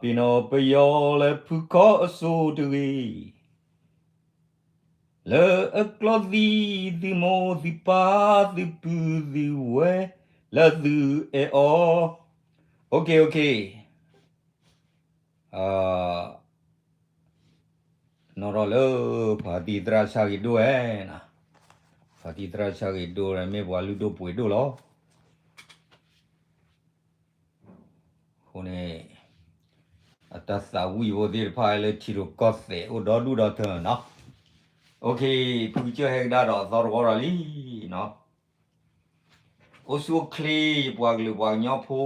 ပ့ၤနီၣ်ပယီၤလၢဖုခီအစိၤတဂ့ၤ, လၢအကျီသံ သုမိၢ်သုပၢ် သုပုၢ်သုဝဲၢ် လၢသုအဲၣ်အီၤ, OK, OK, နီၢ်ထီၣ်လၢ ဖါတံၢ်သရၣ်ဆၣ်ဂ့ၤဒိၣ်ဝဲ, ဖါတံၢ်သရၣ်ဆၣ်ဂ့ၤဒိၣ်ဝဲ မ့ၢ်ပှၤလုၢ်ဒိၣ်ပှ့ၤဒိၣ်လီၤ. အဃိန့ၣ် အတၢ်သးဝံၣ်ဖိသ့ၣ်တဖၣ်လၢထံရူၢ်ကီၢ်သဲးအိၣ်ဒီဒူၣ်ဒီထၢနီၤ, OK, ဖုကစၢၢ်ဟဲကဒါဒီးအသီတဝီဒီးလံနီၤ, အိၣ်ဆူၣ်အိၣ်ချ့ ယပှၤကလုာ်ပှၤကညီဖိ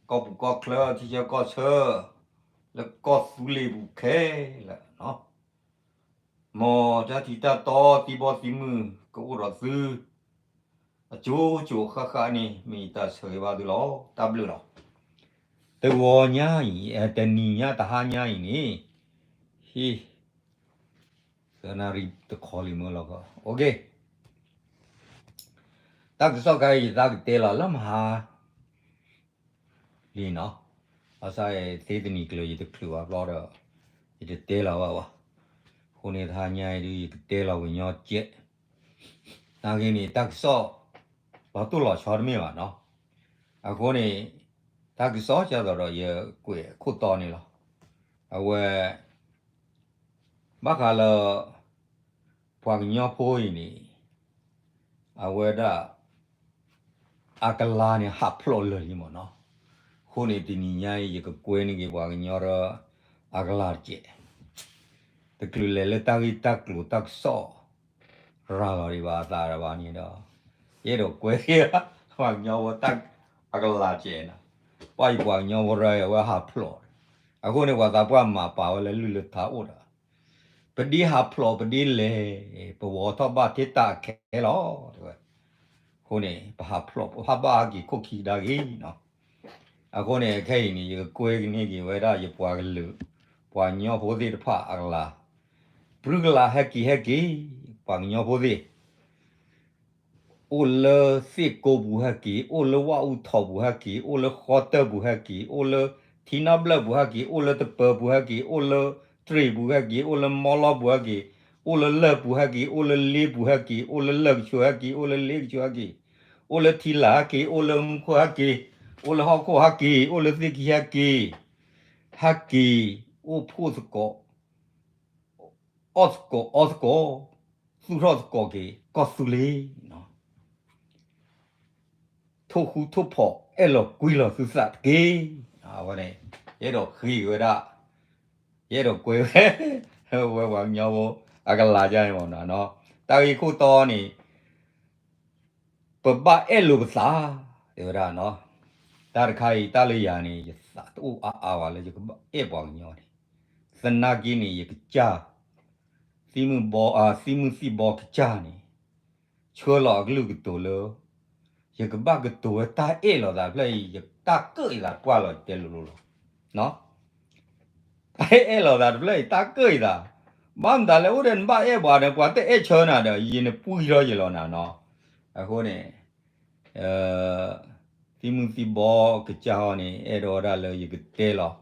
ကီၢ်ပူၤကီၢ်ချၢ ထံဆၢကီၢ်ဆၢ လၢကီၢ်သူလ့ၤပူၤခဲလၢာ်နီၤ, မ်တၢ်ထံတၢ်တီသံဘီသံမုၢ်ကအိၣ်ဒီးသု အကၠိကၠိဃၣ်ဃၣ်န့ၣ် မ့ၢ်ယတၢ်ဆၢဂ့ၤဘၣ်သုလီၤ. တၢ်ဘျုးလီၤ. တဂီၤညါအံၤ တနံၤညါတဟါညါအံၤန့ၣ် ဟ့ၣ် သၢနၣ်ရံၣ်တခီလံမ့ၢ်လီၤ, OK, တၢ်ကစီၣ်ခါအံၤ ယသးကတဲလီၤလၢမဟါ လံနီၤ, ဘၣ်ဆၣ်သ့တနံၤကျၢၤ ယတချုးဘၣ်ဘျီဒီး ယတတဲလီၤဘၣ်ဘၣ်. အဃိန့ၣ် တဟါညါအံၤဒုး ယကတဲလီၤကညီကဲး, နာ်က့န့ၣ် တၢ်ကစီၣ် လီၤတိၢ်လီၤဆီတမ့ၢ်ဘၣ်နီၤ. အဃိန့ၣ် တၢ်ကစီၣ်ကသိးဒီး ယကွဲးအခိၣ်တီန့ၣ်လီၤ. အဝဲ ဘၣ်ဃးလၢ ပှၤကညီဖိအံၤန့ၣ် အဝဲဒၣ် အကလၤန့ၣ် ဟးဖျိးလၢာ်လံမ့ၢ်နီၤ. အဃိန့ၣ် တနံၤညါအံၤ ယကကွဲးန့ၢ်က့ၤပှၤကညီဒီး အကလၤတကဲး, တချုးလဲၤလၢတၢ်ဂ့ၢ်တၢ်ကျိၤတၢ်ကစီၣ် ရၤလီၤဒံးဘၣ်အသးဒီးဘၣ်န့ၣ်ဒီး ယအဲၣ်ဒိးကွဲး ပှၤကညီဖိတၢ်အကလၤတကဲးနီၤ. ပှၤအံၤပှၤကညီဖိရၢ အဝဲဟးဖျိး, အဃိန့ၣ် ပှၤသးပှၢ်မၤပာ်ဝဲလၢလုၢ်လၢထါအိၣ်ဒီး ပဒ့ဟးဖျိးပဒ့လဲၤ, ပဝီၤထီၣ်ဘၣ်ထဲတၢ်အခဲလီၤ တဲဝဲ. အဃိန့ၣ် ပဟးဖျိး ပဟးဘၣ်ဟဲက့ၤခိၣ်ခံကဒါက့ၤနီၤ. အဃိန့ၣ် ခဲအံၤန့ၣ် ယကကွဲးန့ၢ်က့ၤဝဲဒၣ်ယပှၤကလုာ် ပှၤကညီဖိသ့ၣ်တဖၣ်အကလၤ, ပြူကလၤဟဲက့ၤဟဲက့ၤ, ပှၤကညီဖိသ့ၣ် အိၣ်လၢသ့ၣ်ကိပူၤဟဲက့ၤ, အိၣ်လၢဝၣ်အူထီၣ်ပူၤဟဲက့ၤ, အိၣ်လၢဃီတၢၢ်ပူၤဟဲက့ၤ, အိၣ်လၢထံနီၣ်ဘျၢၣ်ပူၤဟဲက့ၤ, အိၣ်လၢတပၢၤပူၤဟဲက့ၤ, အိၣ်လၢတြ့ၣ်ပူၤဟဲက့ၤ, အိၣ်လၢမီလီပူၤဟဲက့ၤ, အိၣ်လၢလၢၢ်ပူၤဟဲက့ၤ, အိၣ်လၢလ့ပူၤဟဲက့ၤ, အိၣ်လၢလၢၢ်ကဆိးဟဲက့ၤ, အိၣ်လၢလ့ကဆိးဟဲက့ၤ, အိၣ်လၢထံလာ်ဟဲက့ၤ, အိၣ်လၢမူခိၣ်ဟဲက့ၤ, အိၣ်လၢဟီၣ်ခိၣ်ဟဲက့ၤ, အိၣ်လၢသ့ၣ်ခံဟဲက့ၤ, ဟဲက့ၤ, အိၣ်ဖှိၣ်သကိး အီၣ်သကိးအီသကိး, သူၣ်ထီၣ်သကိးက့ၤ ကီၢ်သူလ့ၤနီၤ, ထိၣ်ဃူထိၣ်ဖိး အဲၣ်လီၤကွံလီၤသုသးတက့ၢ်. အဝဲန့ၣ် ယအဲၣ်ဒိးဃ့က့ၤဝဲဒၣ်, ယအဲၣ်ဒိးကွဲးဝဲ, ဝဲပှၤကညီဖိ အကလၤကန့ၣ်မ့ၢ်နီၤ, တၢ်ဂ့ၢ်ခိၣ်တီန့ၣ် ပဘၣ်အဲၣ်လိာ်ပသး, တဲဝဲဒၣ်နီၤ, တၢ်တခါအံၤ တၢ်လၢယၤန့ၣ် ယသးတအိၣ်အါအါဘၣ်လၢယကဘၣ်အဲၣ်ပှၤကညီန့ၣ်, သနာ်က့န့ၣ် ယကစၢ်, သံမုၢ်ဘီ, သံမုၢ်သံၣ်ဘီကစၢ်န့ၣ်, ဆှၢလီၤအကလုၢ်ကတိၤလၢ ယကဘၣ်ကတိၤဝဲတၢ်အဲၣ်လီၤသးတဖျၢၣ်အံၤ ယတၢ်ကၢၣ်ယသးပှၢ်လီၤ ယတဲလိၤလိၤလီၤ. တၢ်အဲၣ်လီၤသးတဖျၢၣ်အံၤ တၢ်ကၢၣ်ယသး, ဘၣ်မတၤလဲၣ် အိၣ်ဒီးနဘၣ်အဲၣ်ပှၤဒီး ပှၤတအဲၣ်ဆၢနၤဒီး ယနပှံၢ်ထီၣ်ယလီၤနၤနီၤ. အဃိန့ၣ် သံမုၢ်သံၣ်ဘီကစၢ်အံၤန့ၣ် အဲၣ်ဒိးဝဲဒၣ်လၢယကတဲလီၤ,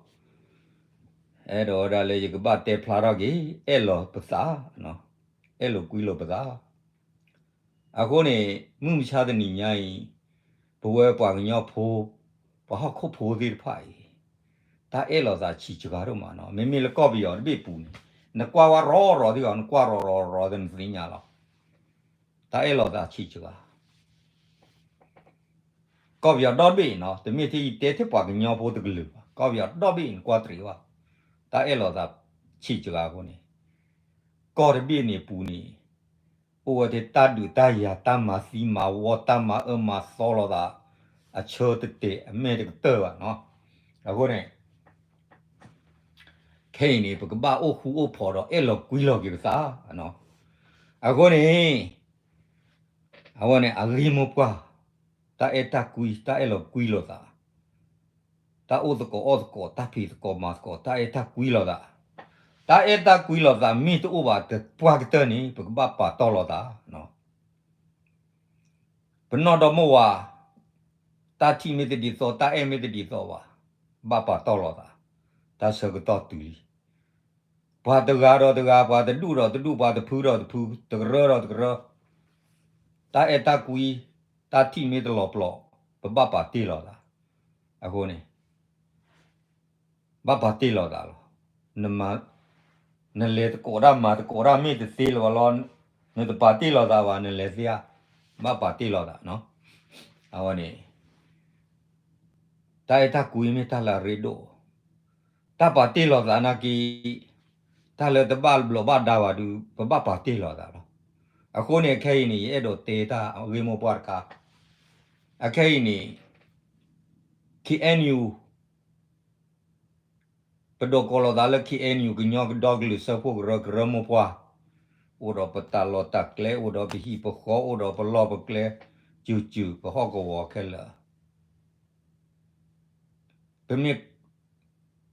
အဲၣ်ဒိးဝဲဒၣ်လၢယကဘၣ်တဲဖျါထီၣ်က့ၤ အဲၣ်လီၤပသး, အဲၣ်လိာ်ကွံလိာ်ပသး. အဃိန့ၣ် မုၢ်မဆါတနံၤညါအံၤ ပဝဲပှၤကညီဖိ ပှၤဟီၣ်ခိၣ်ဖိသ့ၣ်တဖၣ်အံၤ တၢ်အဲၣ်လီၤသးဆံးစှၤဒိၣ်မးနီၤ. မ့မ့ၢ်လၢကီၢ်ပယီၤတဘ့ၣ်ပူၤန့ၣ် နကွၢ်ဝဲရီရီသ့ၣ်ဂီၤ နကွၢ်ရီရီရီသ့ၣ် နသ့ၣ်ညါလီၤ. တၢ်အဲၣ်လီၤသးဆံးစှၤ ကီၢ်ပယီၤဒီဘ့ၣ်နီၤ, တမ့ၢ်ထဲယတဲထဲပှၤကညီဖိတကလုာ်ဘၣ်, ကီၢ်ပယီၤဒီဘ့ၣ်နကွၢ်တရံးဘၣ်, တၢ်အဲၣ်လီၤသးဆံးစှၤအဃိန့ၣ်, ကီၢ်တဘ့ၣ်န့ၣ်ပူၤန့ၣ် အိၣ်ဝဲထဲတၢ်ဒုးတၢ်ယၤ တၢ်မၤသံမၤဝီ တၢ်မၤအၢမၤသီလိာ်သး အဆၢတတဲာ်အမဲာ်တကတၢၢ်ဘၣ်နီၤ. အဃိန့ၣ် ခဲအံၤန့ၣ် ပကဘၣ်အိၣ်ဃူအိၣ်ဖိးဒီးအဲၣ်လီၤကွံလီၤက့ၤပသး. အဃိန့ၣ် အဝဲန့ၣ် အဂ့ၢ်မိၢ်ပှၢ် တၢ်အဲၣ်တၢ်ကွံ တၢ်အဲၣ်လီၤကွံလိာ်သး, တၢ်အိၣ်သကိးအီၣ်သကိး တၢ်ဖံးသကိးမၤသကိး တၢ်အဲၣ်တၢ်ကွံလိာ်သး, တၢ်အဲၣ်တၢ်ကွံလိာ်သး မ့ၢ်တအိၣ်ဘၣ်တပှၢ်ကတၢၢ်န့ၣ် ပကဘၣ်ပာ်တီၢ်လိာ်သး ပနီၢ်ဒီမါဝၤ တၢ်ထံၣ်မ့ၢ်တဒ်သိး တၢ်အဲၣ်မ့ၢ်တဒ်သိးဘၣ်, ဘၣ်ပာ်တီၢ်လိာ်သး. တၢ်ဆၢကတီၢ်တုၤလံ. ပှၤတဂၤဒီးတဂၤ, ပှၤတဒူၣ်ဒီးတဒူၣ်, ပှၤတဖုဒီးတဖု, တကရၢဒီးတကရၢ, တၢ်အဲၣ်တၢ်ကွံ, တၢ်ထံၣ်မ့ၢ်တလီၤပျီၣ်, ပဘၣ်ပာ်တ့ၢ်လီၤသး. အဃိန့ၣ် ဘၣ်ပာ်တ့ၢ်လီၤသးလီၤ. နလဲၤတကိးတၢ်မၤတကိးတၢ်မ့ၢ်တသ့လၢၤဘၣ်လီၤ. နတပာ်တ့ၢ်လီၤသးဘၣ်, နလဲၤသ့ဧါ. ဘၣ်ပာ်တ့ၢ်လီၤသးနီၤ. အဝဲန့ၣ် တၢ်အဲၣ်တၢ်ကွံမ့ၢ်တၢ်လၢအရ့ဒိၣ်, တၢ်ပာ်တ့ၢ်လီၤသးနာ်က့, တၢ်လၢတဘၣ်ဘျီးဘၣ်ဒါဘၣ်ဒုး ပဘၣ်ပာ်တ့ၢ်လီၤသးလီၤ. အဃိန့ၣ် အခဲအံၤန့ၣ် ယအဲၣ်ဒိးတဲတၢ်ဂ့ၢ်မိၢ်ပှၢ်တခါ, အခဲအံၤန့ၣ် ခ့ၣ်အဲၣ်ယူၣ် ပဒိးကိးလီၤသးလၢ ခ့ၣ်အဲၣ်ယူၣ် ကညီကဒီကလုာ်စၢဖှိၣ်ကရၢ ကရၢမိၢ်ပှၢ်, အိၣ်ဒီးပတၢ်လီၢ်တၢ်ကျဲ, အိၣ်ဒီးပဟံၣ်ပဃီ, အိၣ်ဒီးပလီၢ်ပကျဲ, စူၤစူၤ ပဟီၣ်ကဝီၤခဲလၢာ် ပမ့ၢ်,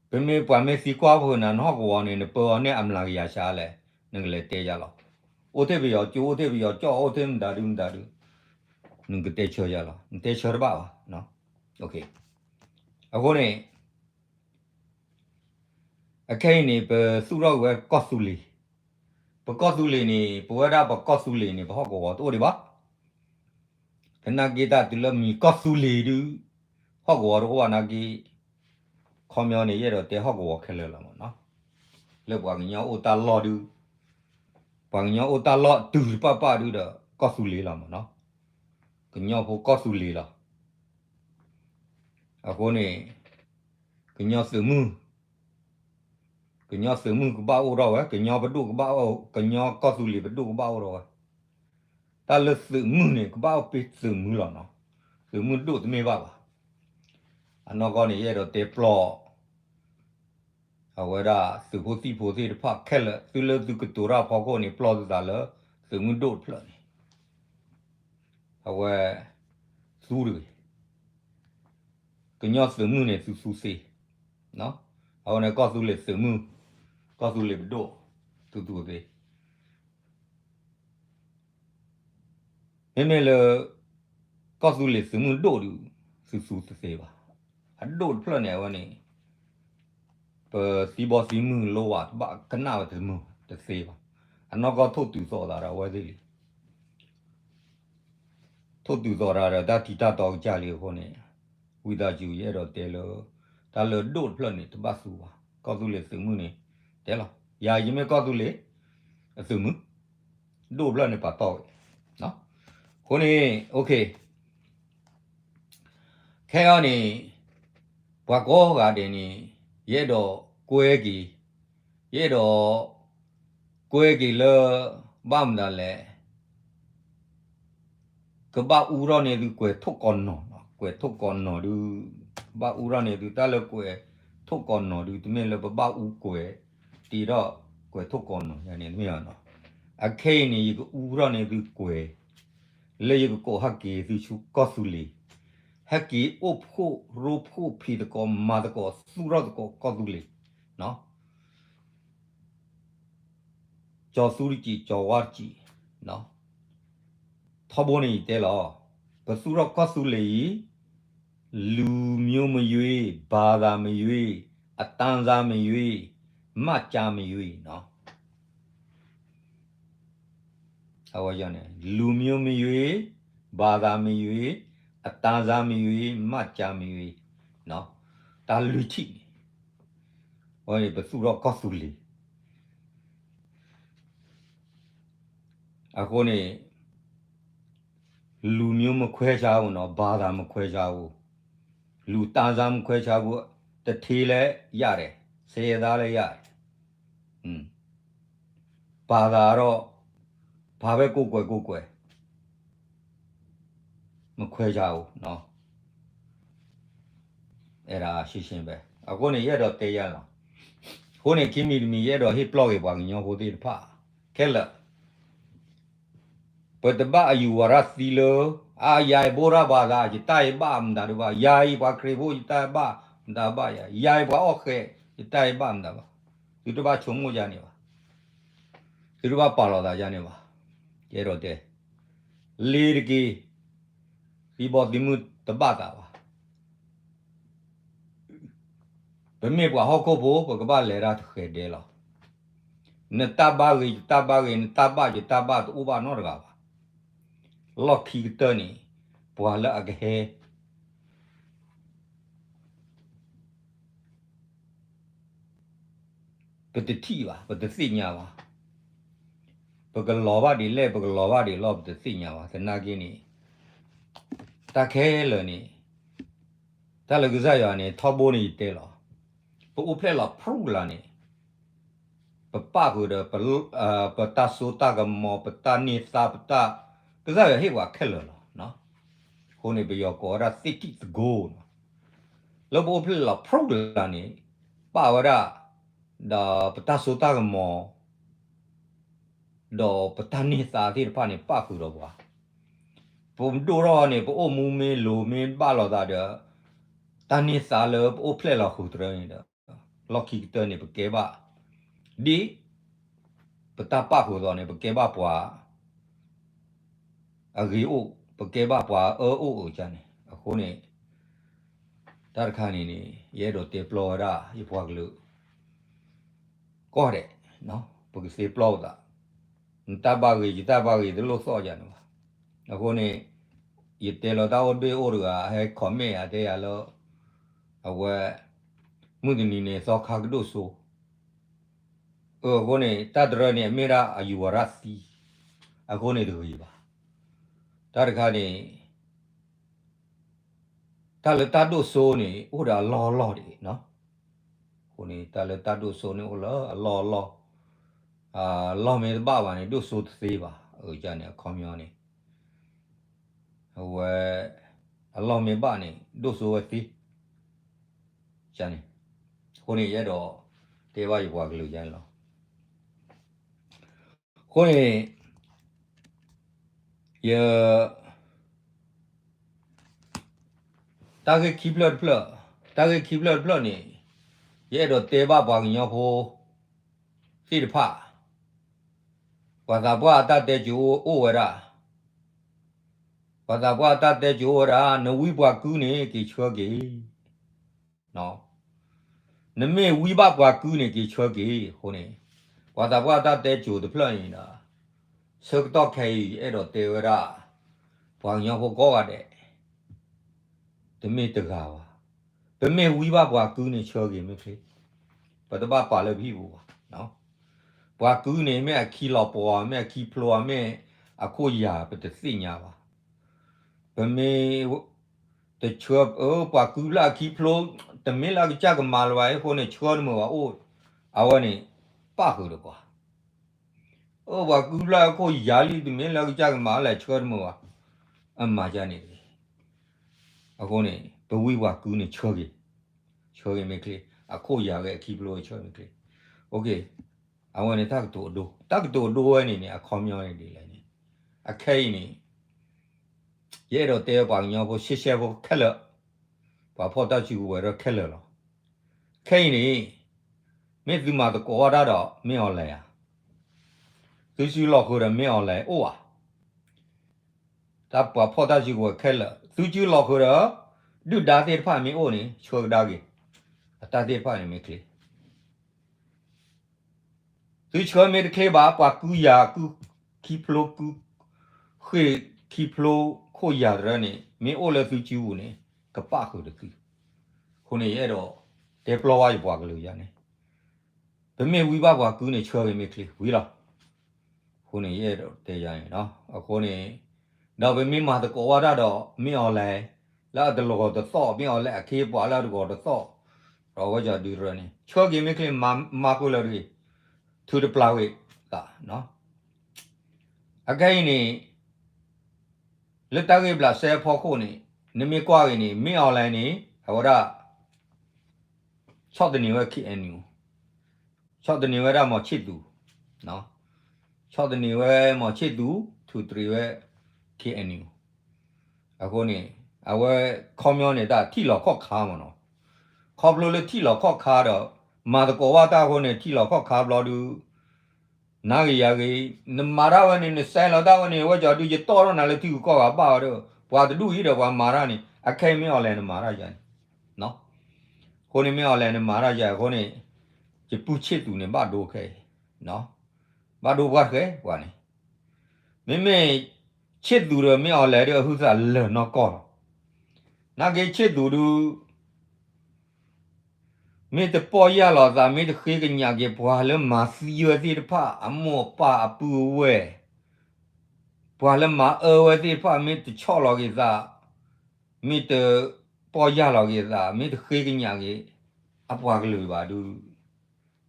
ပမ့ၢ်ပှၤမ့ၢ်သံကွၢ်ဖုးနၤ နဟီၣ်ကဝီၤန့ၣ် နပၢအီၤန့ၢ်အမျးကယၤစှၤလဲၣ်, နကလဲၤတဲယၤလီၤ. အိၣ်ထဲပယီၤကၠိ, အိၣ်ထဲပယီၤကၠီၣ်, အိၣ်ထဲမတၤဒုမတၤဒု, နကတဲဆၢယၤလီၤ, နတဲဆၢတဘၣ်ဘၣ်. အဃိန့ၣ် အခဲအံၤန့ၣ် ပသူၣ်ထီၣ်က့ၤဝဲကီၢ်သူလ့ၤ, ပကီၢ်သူလ့ၤန့ၣ် ပဝဲဒၣ်ပကီၢ်သူလ့ၤန့ၣ် ပဟီၣ်ကဝီၤတအိၣ်ဒံးဘၣ်. သနာ်က့တၢ်တုၤလၢမံၤကီၢ်သူလ့ၤဒုး ဟီၣ်ကဝီၤတအိၣ်ဘၣ်နာ်က့, ခီပညီန့ၣ် ယအဲၣ်ဒိးတဲဟီၣ်ကဝီၤခဲလၢာ်လီၤမ့ၢ်နီၤ. လၢပှၤကညီအိၣ်တၢ်လီၢ်ဒုး, ပှၤကညီအိၣ်တၢ်လီၢ်တုၤတပၣ်ပၣ်ဒုးဒီး ကီၢ်သူလ့ၤလီၤမ့ၢ်နီၤ. ကညီဖိကီၢ်သူလ့ၤလီၤ. အဃိန့ၣ် ကညီသုးမုၢ်, ကညီသုးမုၢ်ကဘၣ်အိၣ်ထီၣ်ဝဲ, ကညီပဒိၣ်ကဘၣ်အိၣ်, ကညီကီၢ်သူလ့ၤပဒိၣ်ကဘၣ်အိၣ်ထီၣ်ဝဲ. တၢ်လၢသုးမုၢ်န့ၣ် ကဘၣ်အိၣ်ပ့သုးမုၢ်လီၤနီၤ. သုးမုၢ်ဒိၣ်တမ့ၢ်ဘၣ်ဘၣ်. အနီၢ်ကီၢ်န့ၣ် ယအဲၣ်ဒိးတဲပျီၢ် အဝဲဒၣ်သုးဖိသံၣ်ဖိသ့ၣ်တဖၣ်ခဲလၢာ် သုလၢသုကတိၤတၢ်ဖီခိၣ်န့ၣ် ပျီၢ်သုသးလၢ သုးမုၢ်ဒိၣ်တဖျၢၣ်န့ၣ် အဝဲ သူတဂ့ၤ. ကညီသုးမုၢ်န့ၣ် သုသူသ့. အဝဲန့ၣ် ကီၢ်သူလ့ၤသုးမုၢ်, ကီၢ်သူလ့ၤပဒိၣ်, သုသူသ့. မ့မ့ၢ်လၢ ကီၢ်သူလ့ၤသုးမုၢ်ဒိၣ်ဒုး သုသူတသ့ဘၣ်. အဒိၣ်တဖျၢၣ်န့ၣ် အဝဲန့ၣ် ပသံဘီသံမုၢ်လိဝဲတဘၣ်ကနၣ်ဝဲတမုာ်တသ့ဘၣ်. အနီၢ်ကီၢ်ထိၣ်တုၤသိးသးဒီးအဝဲသ့ၣ်လံ. ထိၣ်တုၤသိးတၢ်ဒီးတၢ်ထံတၢ်တီကစၢ်လံအဃိန့ၣ်, ဝံသးစူၤ ယအဲၣ်ဒိးတဲလၢ တၢ်လၢဒိၣ်တဖျၢၣ်န့ၣ် တဘၣ်သူဘၣ်. ကီၢ်သူလ့ၤသုးမုၢ်န့ၣ် တဲလီၤ. ယၤယမ့ၢ်ကီၢ်သူလ့ၤ အသုးမုၢ် ဒိၣ်တဖျၢၣ်န့ၣ် ပာ်တီၢ်ဝဲ. အဃိန့ၣ် ခဲအံၤန့ၣ် ပှၤကိးဂၤဒဲးန့ၣ် ယအဲၣ်ဒိးကွဲက့ၤ, ယအဲၣ်ဒိးကွဲက့ၤလၢ ဘၣ်မတၤလဲၣ်, ကဘၣ်အူထီၣ်န့ၢ်သုကွဲးထိၣ်ကိးနီၤ, ကွဲးထိၣ်ကိးနီၤဒုး, ကဘၣ်အူထီၣ်န့ၢ်သုတၢ်လၢကွဲးထိၣ်ကိးနီၤဒုး တမ့ၢ်လၢပဘၣ်အူကွဲး တ့ထီၣ်ကွဲးထိၣ်ကိးနီၤန့ၣ်တမ့ၢ်ဘၣ်နီၤ. အခဲအံၤန့ၣ် ယကအူထီၣ်န့ၢ်သုကွဲး လၢယကကိးဟဲက့ၤသုဆူကီၢ်သူလ့ၤ, ဟဲက့ၤအိၣ်ဖှိၣ်ရိဖှိၣ်ဖံးသကိးမၤသကိး သူၣ်ထီၣ်သကိးကီၢ်သူလ့ၤ ကၠီၤသူတစံး ကၠီၤဝါတစံး, ထီဘိန့ၣ်ယတဲလီၤ, ပသူၣ်ထီၣ်ကီၢ်သူလ့ၤအံၤ လူမျိုးမရွေး, ဘာသာမရွေး, အတန်းစားမရွေး, မှတ်ကျမ်းမရွေးနီၤ. အဝဲန့ၣ် လူမျိုးမရွေး, ဘာသာမရွေး, အတန်းစားမရွေး, မှတ်ကျမ်းမရွေး, တၢ်လွံၢ်ထံၣ်န့ၣ် အဝဲန့ၣ် ပသူၣ်ထီၣ်ကီၢ်သူလ့ၤ အဃိန့ၣ် လူမျိုးမခွဲခြားဘူးနော်, ဘာသာမခွဲခြားဘူး, လူမျိုးတန်းစားမခွဲခြားဘူး, တစ်ထေးလည်းရတယ်, ဆင်းရဲသားလည်းရတယ်, ဘာသာတော့ ဘာပဲကိုးကွယ်ကိုးကွယ် မခွဲခြားဘူးနော်. အဲဒါရှင်းရှင်းပဲ. အဃိန့ၣ် ယအဲၣ်ဒိးတဲယၤလီၤ. အဃိန့ၣ် ခံမံၤတမံၤ ယအဲၣ်ဒိးဟ့ၣ်ပျီၢ်က့ၤပှၤကညီဖိသ့ၣ်တဖၣ်ခဲလၢာ်, ပတဘၣ်အယူၤဝၤဒၣ်သံလၢ အါ ယၤအံၤ ဗုဒ္ဓဘာသာ, ယတၢ်အံၤဘၣ်မတၤဒုးဘၣ်, ယၤအံၤ ပှၤခရံာ်ဖိ ယတၢ်ဘၣ်မတၤဘၣ်ယၤ, ယၤအံၤ ပှၤအီၣ်ဃဲး ယတၢ်အံၤဘၣ်မတၤဘၣ်. သုတဘၣ်ဆိကမိၣ်ယၤန့ၣ်ဘၣ်. သုတဘၣ်ပာ်လီၤသးယၤန့ၣ်ဘၣ်. ယအဲၣ်ဒိးတဲ လ့ၤတက့ၢ်, သံဘီသံမုၢ်တဘၣ်သးဘၣ်. ပ ပမ့ၢ်ပှၤဟီၣ်ခိၣ်ဖိ ပကဘၣ်လဲၤတၢ်တဃဲၤဒဲလီၤ. နတၢ်ဘၣ်ဂ့ၤ ယတၢ်ဘၣ်ဂ့ၤ နတၢ်ဘၣ်ယတၢ်ဘၣ် တအိၣ်ဘၣ်နီတဂၤဘၣ်. လီၢ်ခံကတၢၢ်န့ၣ် ပှၤလၢအကဟဲ ပတထံၣ်ဘၣ်, ပတသ့ၣ်ညါဘၣ်. ပကလီၤဘၣ်ဒ်လဲၣ် ပကလီၤဘၣ်ဒ်လဲၣ် ပတသ့ၣ်ညါဘၣ်. သနာ်က့န့ၣ် တၢ်ခဲလၢာ်န့ၣ် တၢ်လၢကစၢ်ယွၤန့ၣ် ထီဘိန့ၣ်ယတဲလီၤ. ပအိၣ်ဖျဲၣ်လီၤဖရူလၢ်န့ၣ် ပပၣ်ဃုာ်ဒီး ပတၢ်စိတၢ်ကမီၤ ပတၢ်န့ၢ်သါ ပတၢ်, ကစၢ်ယွၤဟ့ၣ်ပှၤခဲလၢာ်လီၤ. အဃိန့ၣ် ပယီၤကိးဝဲဒၣ် သ့ၣ်ထံၣ်သကိး လၢပအိၣ်ဖျဲၣ်လီၤဖရူလၢ်န့ၣ် ပၣ်ဝဲဒၣ် ဒီးပတၢ်စိတၢ်ကမီၤ ဒီးပတၢ်န့ၢ်သါသ့ၣ်တဖၣ်န့ၣ် ပၣ်ဃုာ်ဒီးပှၤ. ပဒိၣ်ထီၣ်န့ၣ် ပအိၣ်မူမ့ၢ်လိၤမ့ၢ်ဘၣ်လိာ်သးဒီး တၢ်န့ၢ်သါလၢပအိၣ်ဖျဲၣ်လီၤဃုာ်တြဲၤန့ၣ်ဒီး လီၢ်ခံကတၢၢ်န့ၣ် ပကဲဘၣ် ဒ်ပတၢ်ပၣ်ဃုာ်အသိးန့ၣ် ပကဲဘၣ်ပှၤ အဂ့ၤအိၣ်, ပကဲဘၣ်ပှၤအၢအိၣ်အုးန့ၣ်. အဃိန့ၣ် တၢ်တခါန့ၣ်န့ၣ် ယအဲၣ်ဒိးတဲပျီဝဲဒၣ် ယပှၤကလုာ် ကိးဂၤဒဲး, ပကသ့ပျီပသး, နတၢ်ဘၣ်ဂ့ၤ ယတၢ်ဘၣ်ဂ့ၤ တလိၣ်သီၣ်ယၤန့ၣ်ဘၣ်. အဃိန့ၣ် ယတဲလီၤတၢ်အိၣ်တဘ့ၣ်အိၣ်တဂၤ ဟဲ comment ယၤတဲယၤလၢ အဝဲ မုၢ်တနံၤန့ၣ် သီခါကဒိၣ်စိ အဃိန့ၣ် တၢ်တရၢန့ၣ် အမ့ၢ်ဒၣ်အယူၤဝဲဒၣ်သံ, အဃိန့ၣ်တဂ့ၤဘၣ်. တၢ်တခါန့ၣ် တၢ်လၢတၢ်ဒိၣ်စိန့ၣ် အိၣ်ဒီးအလီၢ်အလီၢ်ဒ်အံၤ, အဃိန့ၣ် တၢ်လၢတၢ်ဒိၣ်စိန့ၣ်အိၣ်လၢအလီၢ်အလီၢ်, အလီၢ်မ့ၢ်တဘၣ်ဘၣ်န့ၣ် ဒိၣ်စိတသ့ဘၣ်. အန့ၣ် အခီပညီန့ၣ် အဝဲ အလီၢ်မ့ၢ်ဘၣ်န့ၣ် ဒိၣ်စိဝဲသ့ န့ၣ်. အဃိန့ၣ် ယအဲၣ်ဒိးတဲဘၣ်ယပှၤကလုာ်ယါန့ၣ်လီၤ. အဃိန့ၣ် ယ တၢ်ဂ့ၢ်ခံဖျၢၣ်တဖျၢၣ်, တၢ်ဂ့ၢ်ခံဖျၢၣ်တဖျၢၣ်န့ၣ် ယအဲၣ်ဒိးတဲဘၣ်ပှၤကညီဖိသ့ၣ်တဖၣ်, ပှၤသးပှၢ်အတၢ်တဲစိၤအိၣ်ဝဲဒၣ်, ပှၤသးပှၢ်အတၢ်တဲစိၤအိၣ်ဝဲဒၣ် နဝံပှၤကုန့ၣ် က့ၤဆှၢက့ၤ နမ့ၢ်ဝံဘၣ်ပှၤကုန့ၣ် က့ၤဆှၢက့ၤ. အဃိန့ၣ် ပှၤသးပှၢ်တၢ်တဲစိၤတဖျၢၣ်န့ၣ်ဒီး ဆၢကတီၢ်ခဲအံၤ အဲၣ်ဒိးတဲဝဲဒၣ် ပှၤကညီဖိကိးဂၤဒဲး တမ့ၢ်တဂၤဘၣ်. ပမ့ၢ်ဝံဘၣ်ပှၤကုန့ၣ် ဆှၢက့ၤမ့ၢ်ချ့, ပတဘၣ်ပာ်လၢပဟံၣ်ပူၤဘၣ်. ပှၤကုန့ၣ် မ့ၢ်အခံလီၤပှီၤ မ့ၢ်အခံဖျိ မ့ၢ်အခိၣ်ယၤ ပတသ့ၣ်ညါဘၣ်. ပမ့ၢ် တဆှၢ ပှၤကုဖျၢၣ်အခံဖျိ တမ့ၢ်လၢအကစၢ်ကမၤလၢၤဘၣ်အဃိန့ၣ် ဆှၢတမုာ်ဘၣ်အိၣ်, အဝဲန့ၣ် ပၣ်ဃုာ်ဒီးပှၤ အိၣ်ပှၤကုဖျၢၣ်အခိၣ်ယၤလံ တမ့ၢ်လၢကစၢ်ကမၤလဲၣ် ဆှၢတမုာ်ဘၣ်, အမၤကန့ၣ်တဂ့ၤ. အဃိန့ၣ် ပဝံပှၤကုန့ၣ်ဆှၢက့ၤ, ဆှၢက့ၤမ့ၢ်ချ့, အခိၣ်ယၤဂ့ၤ အခံဖျိဂ့ၤ ဆှၢမ့ၢ်ချ့. အဝဲန့ၣ်တၢ်ကတိၤအဒိ, တၢ်ကတိၤအဒိဝဲန့ၣ်န့ၣ် အခီပညီန့ၣ်ဒ်လဲၣ်န့ၣ်, အခဲအံၤန့ၣ် ယအဲၣ်ဒိးတဲပှၤကညီဖိ ရှဲရှဲဖိခဲလၢာ်, ပှၤဖီၣ်တၢ်စုကဝဲၤဒီးခဲလၢာ်လီၤ. ခဲအံၤန့ၣ် မ့ၢ်သုမၤသကိးဝဲဒၣ်ဒီး မ့ၢ်အီၤလဲၣ်ဧါ, သုစုလီၤဃုာ်ဒီး မ့ၢ်အီၤလဲၣ်အိၣ်ဧါ. တၢ်ပှၤဖီၣ်တၢ်စုကဝဲၤခဲလၢာ် သုစုလီၤဃုာ်ဒီး ဒုၣ်ဒါသ့ၣ်တဖၣ်မ့ၢ်အိၣ်န့ၣ် ဆှၢကဒါက့ၤ, အတၢ်သ့ၣ်တဖၣ်န့ၣ်မ့ၢ်ချ့ သုဆှၢမ့ၢ်တချ့ဘၣ် ပှၤကုယၤကုခံဖျိကု ဃ့ၢ်ခံဖျိခိၣ်ယၤတရၢန့ၣ် မ့ၢ်အိၣ်လၢသုစုပူၤန့ၣ် ကပၣ်ဃုာ်ဒီးသု. အဃိန့ၣ် ယအဲၣ်ဒိးတဲပျီဝဲယပှၤကလုာ်ယါန့ၣ် ပမ့ၢ်ဝံဘၣ်ပှၤကုန့ၣ် ဆှၢက့ၤမ့ၢ်ချ့ဝံၤလီၤ. အဃိန့ၣ် ယအဲၣ်ဒိးတဲယါန့ၣ်, အဃိန့ၣ် ဒီးပမ့ၢ်မၤသကိးဝဲဒၣ်ဒီး မ့ၢ်အီၤလဲၣ် လၢအတလီၤဂီၤတသီၣ် မ့ၢ်အီၤလဲၣ်အခ့အပှၤလၢအတဂီၤတသီၣ် ဒီးဝဲကီၤဒုတရၢန့ၣ် ဆှၢက့ၤမ့ၢ်ချ့ မၤဃုာ်လၢတဂ့ၤ, ထုးတပျၢ်ဝံၤသး. အခဲအံၤန့ၣ် လၢတၢ်ဂ့ၢ်ဘျးစဲအဖီခိၣ်န့ၣ် နမ့ၢ်ကွၢ်က့ၤန့ၣ် မ့ၢ်အီၤလဲၣ်န့ၣ် အဝဲဒၣ် ဆီၣ်သနံးဝဲ ခ့ၣ်အဲၣ်ယူၣ်, ဆီၣ်သနံးဝဲဒၣ်မီၤဆ့ၣ်သူး, ဆီၣ်သနံးဝဲမီၤဆ့ၣ်သူး ထုးတရံးဝဲ ခ့ၣ်အဲၣ်ယူၣ်. အဃိန့ၣ် အဝဲခီပညီန့ၣ် တၢ်ထံၣ်လီၤခီၣ်ခါမ့ၢ်နီၤ, ခီဖျိလၢထံၣ်လီၤခီၣ်ခါဒီး မၤသကိးဘၣ်တၢ်အဃိန့ၣ် ထံၣ်လီၤခီၣ်ခါဘျီဒုး နၤဂ့ၤယၤဂ့ၤ နမၤတၢ်ဝဲန့ၣ် နစဲးလီၤတၢ်ဝဲန့ၣ် ဝဲကီၤဒုး ယတီၢ်ထီၣ်နၤလၢထံဂုၤကီၢ်ဂၤဘၣ်ဝဲဒီး ပှၤတဒူၣ်အံၤဒီးပှၤမၤတၢ်န့ၣ် အခဲအံၤမ့ၢ်အီၤလဲၣ်နမၤတၢ်ယါန့ၣ်. အဃိန့ၣ်မ့ၢ်အီၤလဲၣ်န့ၣ်မၤတၢ်ယၤအဃိန့ၣ်, ယပုၢ်ဆ့ၣ်သူးန့ၣ်ဘၣ်ဒိခဲအံၤ, ဘၣ်ဒိပှၢ်ဃဲပှၤန့ၣ်, မ့မ့ၢ်ဆ့ၣ်သူးဒီးမ့ၢ်အီၤလဲၣ်ဒီးအဟုသးလၢာ်နီၢ်ကီၢ်လီၤ. နာ်က့ဆ့ၣ်သူးဒုး မ့ၢ်တပီၢ်ယၢ်လီၤသး မ့ၢ်တဃ့ကညးက့ၤပှၤလၢမၤသံဝဲသ့ၣ်တဖၣ် အမိၢ်အပၢ်အပုၢ်အဝဲၢ်, ပှၤလၢမၤအၢဝဲသ့ၣ်တဖၣ် မ့ၢ်တဆီၣ်လီၤက့ၤသး, မ့ၢ်တပီၢ်ယၢ်လီၤက့ၤသး မ့ၢ်တဃ့ကညးက့ၤ အပှၤကလုာ်ဘၣ်ဒုး,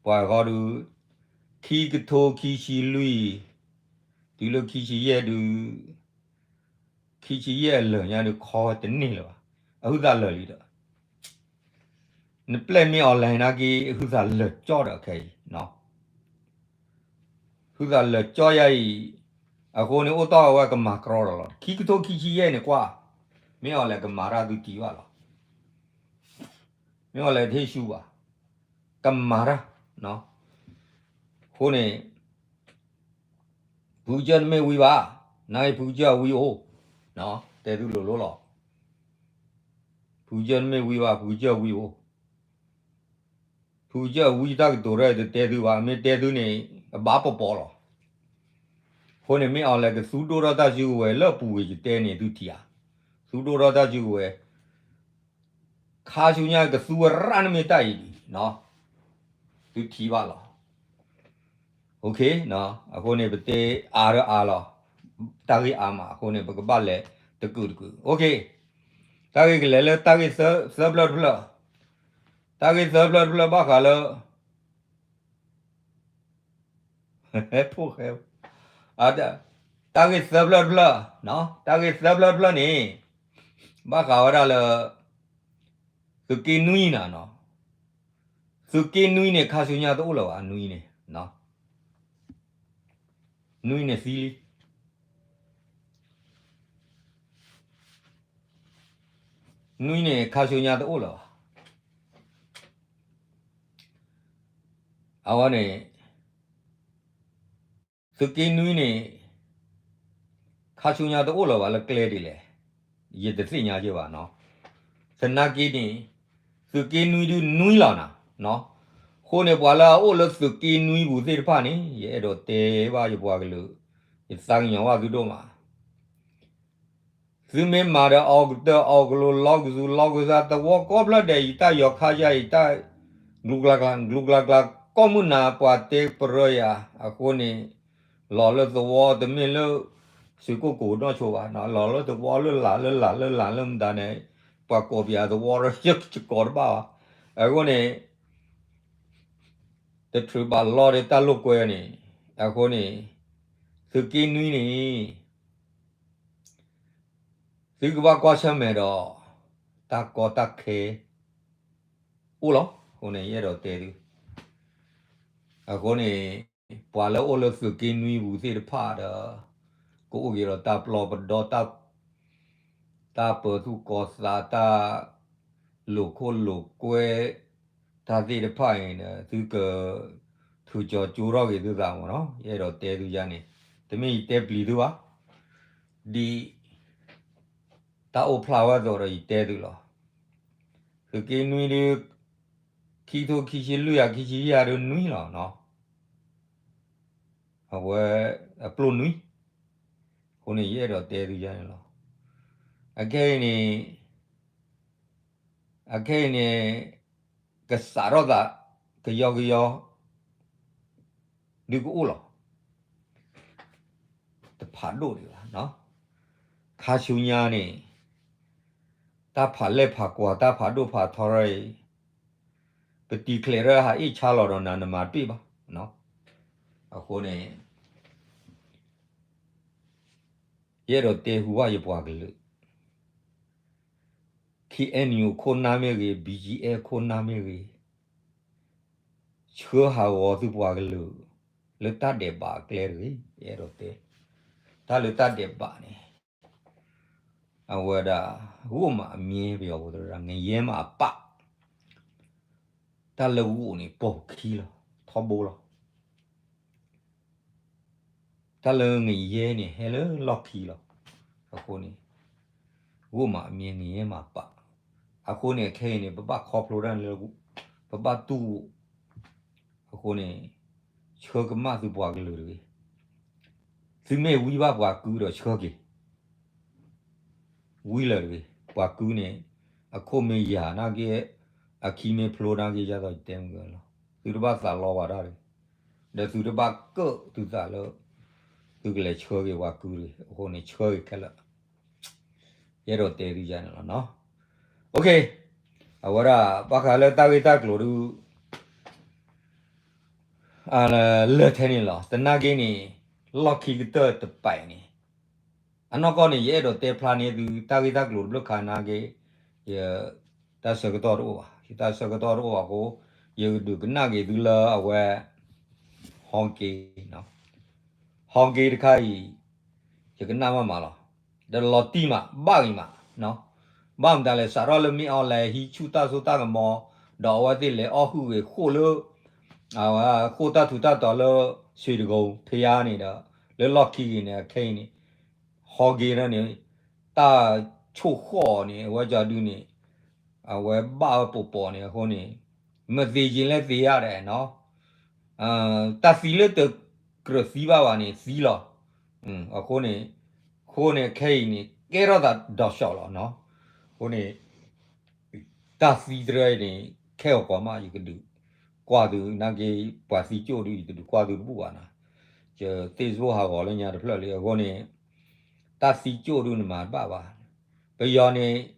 ပှၤဃီဒုး, ခံကထိခံဆံလွံၢ်, တုၤလၢခံဆံယဲၢ်ဒုး ခံဆံယဲၢ်အလၢာ်ညါဒုးခီဝဲတန့ၢ်လၢၤဘၣ်, အဟုသးလၢာ်လံဒီး, နပျဲၢ်မ့ၢ်အီၤလဲၣ်နာ်က့ အဟုသးလၢာ်ကၠီဒီးခဲအံၤ, ဟုသးလၢာ်ကၠီယၤအံၤ, အဃိန့ၣ်အိၣ်တီၢ်ဝဲကမၤကြီဒီးလီၤ ခံကထိခံဆံယဲၢ်န့ၣ်ကွၢ်, မ့ၢ်အီၤလဲၣ်ကမၤတၢ်သုထံၣ်ဘၣ်လီၤ, မ့ၢ်အီၤလဲၣ်တဟ့ၣ်ဆူဘၣ်, ကမၤတၢ်, အဃိန့ၣ် ဖုကစၢၢ်တမ့ၢ်ဝံဘၣ်, နာ်က့ဖုကစၢၢ်အဝံအိၣ်, တဲသုလိၤလိၤလီၤ, ဖုကစၢၢ်တမ့ၢ်ဝံဘၣ် ဖုကစၢၢ်ဝံအိၣ်, ဖုကစၢၢ်အဝံတၢ်ကတိၤရဲၣ်တတဲသုဘၣ် မ့ၢ်တဲသုန့ၣ် အဘၣ်ပီၤပီၤလီၤ, အဃိန့ၣ်မ့ၢ်အီၤလဲၣ်ကသူဒိၣ်ထီၣ်တၢ်စုကဝဲၤလၢအပူၤကွံာ်ယတဲန့ၣ်သုထံၣ်ဧါ, သူဒိၣ်ထီၣ်တၢ်စုကဝဲၤ ခါဆူညါကသူဝဲရၣ်န့ၣ်မ့ၢ်တၢ်အံၤဒ်, သုထံၣ်ဘၣ်လီၤ, အဃိန့ၣ် ပတဲအါဒီးအါလီၤ, တၢ်ဂ့ၢ်အါမး အဃိန့ၣ် ပကဘၣ်လဲၤတကုာ်တကုာ်, တၢ်ဂ့ၢ်ကလဲၤလၢတၢ်ဂ့ၢ်သၢဖျၢၣ်တဖျၢၣ်, တၢ်ဂ့ၢ်သၢဖျၢၣ်တဖျၢၣ်ဘၣ်ဃးလၢ ဖိၣ်ဃဲ, တၢ်ဂ့ၢ်သၢဖျၢၣ်တဖျၢၣ်, တၢ်ဂ့ၢ်သၢဖျၢၣ်တဖျၢၣ်န့ၣ် ဘၣ်ဃးဝဲဒၣ်လၢ သုးက့နွံနၤနီၤ, သုးက့နွံန့ၣ် ခါဆူညါတအိၣ်လၢၤဘၣ် နွံန့ၣ်, နွံန့ၣ်သံလံ, နွံန့ၣ် ခါဆူညါတအိၣ်လၢၤဘၣ်, အဝဲန့ၣ် သုးက့နွံန့ၣ် ခါဆူညါတအိၣ်လၢၤဘၣ်လၢကျဲဒ်လဲၣ်, ယတသ့ၣ်ညါက့ၤဘၣ်နီၤ, သနာ်က့န့ၣ် သုးက့နွံဒုးနွံလီၤနၤ, အဃိန့ၣ် ပှၤလၢအအိၣ်လၢသုးက့နွံပူၤသ့ၣ်တဖၣ်န့ၣ် ယအဲၣ်ဒိးတဲဘၣ်ယပှၤကလုာ်, ယသးကညီၤဘၣ်သုဒိၣ်မး သုမ့ၢ်မၤဒီးအီကတၢၢ်အီကလိၤ လီကစူၤလီကစၢ် သဝီကိးဖျၢၣ်ဒဲး ယတၢ်ယီၤခါယါအံၤ တၢ် ကျူကျါကျါ ကျူကျါကျါ ကိးမုၢ်နၤ ပှၤတဲပရၢယၤ အဃိန့ၣ် လီၤလၢသဝီတမ့ၢ်လၢ စူကိၣ်ကိးနီၢ်ဆိဘၣ် လီၤလၢသဝီလၢလာ်လၢလာ်လၢလာ်လၢမတၤန့ၣ် ပှၤကိးပယၤသဝီရၢယကကိးတဘၣ်ဘၣ် အဃိန့ၣ် တချုးဘၣ်လီၤဒီးတၢ်လိာ်ကွဲန့ၣ် အဃိန့ၣ် သုးက့နွံန့ၣ် သုကဘၣ်ကွၢ်ဆၢၣ်မဲာ်ဒီး တၢ်ကီတၢ်ခဲ အိၣ်လီၤ. အဃိန့ၣ် ယအဲၣ်ဒိးတဲသု, အဃိန့ၣ် ပှၤလၢအိၣ်လၢသုးက့နွံပူၤသ့ၣ်တဖၣ်ဒီး ကအိၣ်က့ၤဒီးတၢ်ပျီပဒီ တၢ်ပၢၤသူၣ်ကီၤသး တၢ်လိာ်ခိၣ်လိာ်ကွဲ တၢ်သ့ၣ်တဖၣ်အံၤန့ၣ် သုက ထုးကၠီၤကၠိထီၣ်က့ၤသုသးမ့ၢ်နီၤ, ယအဲၣ်ဒိးတဲသုယါန့ၣ်, တမ့ၢ်ယတဲပျံၤသုဘၣ်, ဒ် တၢ်အိၣ်ဖျါဝဲအသိးဒီးယတဲသုလီၤ. သုးက့နွံဒုး ခံကထိခံဆံလွံၢ်ယၤ ခံဆံယဲၢ်ယၤဒုးနွံလီၤနီၤ, အဝဲအပျိၢ်နွံ, အဃိန့ၣ် ယအဲၣ်ဒိးတဲသုယါန့ၣ်လီၤ. အခဲအံၤန့ၣ် အခဲအံၤန့ၣ် ကစးထီၣ်သး ကယီကယီ ဒုးကအိၣ်လီၤ. တဖးဒိၣ်ဒံးဘၣ်, ခါဆူညါန့ၣ် တၢ်ဖးလဲၢ်ဖးကွၢ် တၢ်ဖးဒိၣ်ဖးထီရၢအံၤ ပတံၤချဲးရၢဟးအ့ၣ်ဆါလီၤဒီးနၤ နမၤတပ့ၢ်ဘၣ်. အဃိန့ၣ် ယအဲၣ်ဒိးတဲဟူဘၣ်ယပှၤကလုာ် ခ့ၣ်အဲၣ်ယူၣ် ခိၣ်နၢ်မ့ၢ်ဂ့ၤ, ဘံၣ်ကၠံၣ်အဲၣ် ခိၣ်နၢ်မ့ၢ်ဂ့ၤ, ဆှၢဟးဂီၤသုပှၤကလုာ် လၢတၢ်ဒဲးဘးအကျဲတဂ့ၤ. ယအဲၣ်ဒိးတဲ တၢ်လၢတၢ်ဒဲးဘးန့ၣ် အဝဲဒၣ် ဂိၣ်မးအမြဲ ပယီၤဖိတရၢ် ငရဲမးအပၢ်, တၢ်လၢဂိၣ်န့ၣ် ပိာ်ခံလီၤ, ထီဘိလီၤ. တၢ်လၢငရဲန့ၣ် ဟဲလၢလီၢ်ခံလီၤ. အဃိန့ၣ် ဂိၣ်မးအမြဲ ငရဲမးအပၢ်, အဃိန့ၣ် အခဲအံၤန့ၣ် ပဘၣ်ခီဖျိတၢ်န့ၣ်လၢ ပဘၣ်တူၢ် အဃိန့ၣ် ဆှၢကမၣ်သုပှၤကလုာ်တဂ့ၤ. သုမ့ၢ်ဝံဘၣ်ပှၤကုဒီးဆှၢက့ၤ ဝံလၢာ်တဂ့ၤ. ပှၤကုန့ၣ် အခိၣ်မ့ၢ်ယာ်နာ်က့, အခံမ့ၢ်ဖျိနာ်က့ ယသိးယတဲမုၢ်ဂၢၢ်လီၤ. သုတဘၣ်သးလီပှၤတၢ်တဂ့ၤ, ဒီးသုတဘၣ်ကၢၣ်သုသးလၢ သုကလဲၤဆှၢက့ၤပှၤကုတဂ့ၤ. အဃိန့ၣ် ဆှၢက့ၤခဲလၢာ် ယအဲၣ်ဒိးတဲသုယၤန့ၣ်လီၤနီၤ. အဝဲဒၣ် ဘၣ်ဃးလၢတၢ်ဂ့ၢ်တၢ်ကျိၤဒုး လၢာ်ထဲန့ၣ်လီၤ. သနာ်က့န့ၣ် လီၢ်ခံကတၢၢ်တပာ်အံၤန့ၣ် အနီၢ်ကီၢ်န့ၣ် ယအဲၣ်ဒိးတဲဖျါန့ၢ်သု တၢ်ဂ့ၢ်တၢ်ကျိၤတဘျုးခါနာ်က့ ယတၢ်ဆၢကတီၢ်တအိၣ်ဘၣ်. ယတၢ်ဆၢကတီၢ်တအိၣ်ဘၣ်အဃိ ယကဒုးကနၣ်က့ၤသုလၢအဝဲ ဟီက့ၤ ဟီက့ၤတခါအံၤ ယကနၣ်မးမးလီၤ. ဒီးလီၤတံၢ်မး ဘၣ်ဂ့ၤမး, ဘၣ်မတၤလဲၣ် စးထီၣ်လၢမ့ၢ်အီၤလဲၤဟံးဆူၣ်တၢ်စိတၢ်ကမီၤ ဒီးအဝဲသ့ၣ်လဲၤအီၣ်ဟုၣ်ဂ့ၤဃိၣ်လၢ အဝဲဃိၣ်တၢ်ထူးတၢ်တီၤလၢ ရွှေတိဂုံဖဲယါန့ၣ်ဒီး လၢလီၢ်ခံက့ၤန့ၣ် အခဲအံၤန့ၣ် ဟီက့ၤန့ၣ် တၢ်ဆိၣ်ဃီၣ်အီၤန့ၣ် အဝဲကၠီဒုန့ၣ် အဝဲဘၣ်ဝဲပိာ်ပိာ်န့ၣ် အဃိန့ၣ် မသ့ယ့လဲၣ်သ့ယါဒဲးနီၤ တၢ်သံလၢတကြၢးသံဘၣ်ဘၣ်န့ၣ် သံလီၤ. အဃိန့ၣ် အဃိန့ၣ် ခဲအံၤန့ၣ် ကဲထီၣ်သးဒီးရှီလီၤနီၤ. အဃိန့ၣ် တၢ်သံတရၢအံၤန့ၣ် ခဲအံၤကွၢ်မး ယကဒုးကွၢ်သုနာ်က့ ပှၤသံကၠိၣ်ဒုး ယတဒုးကွၢ်သုတဘူၣ်ဘၣ်နီၤ. ယ Facebook ဟးဂီၤလၢညါတဖျၢၣ်လံ အဃိန့ၣ် တၢ်သံကၠိၣ်ဒုးနမၤတဘၣ်ဘၣ်. ပယီၤန့ၣ်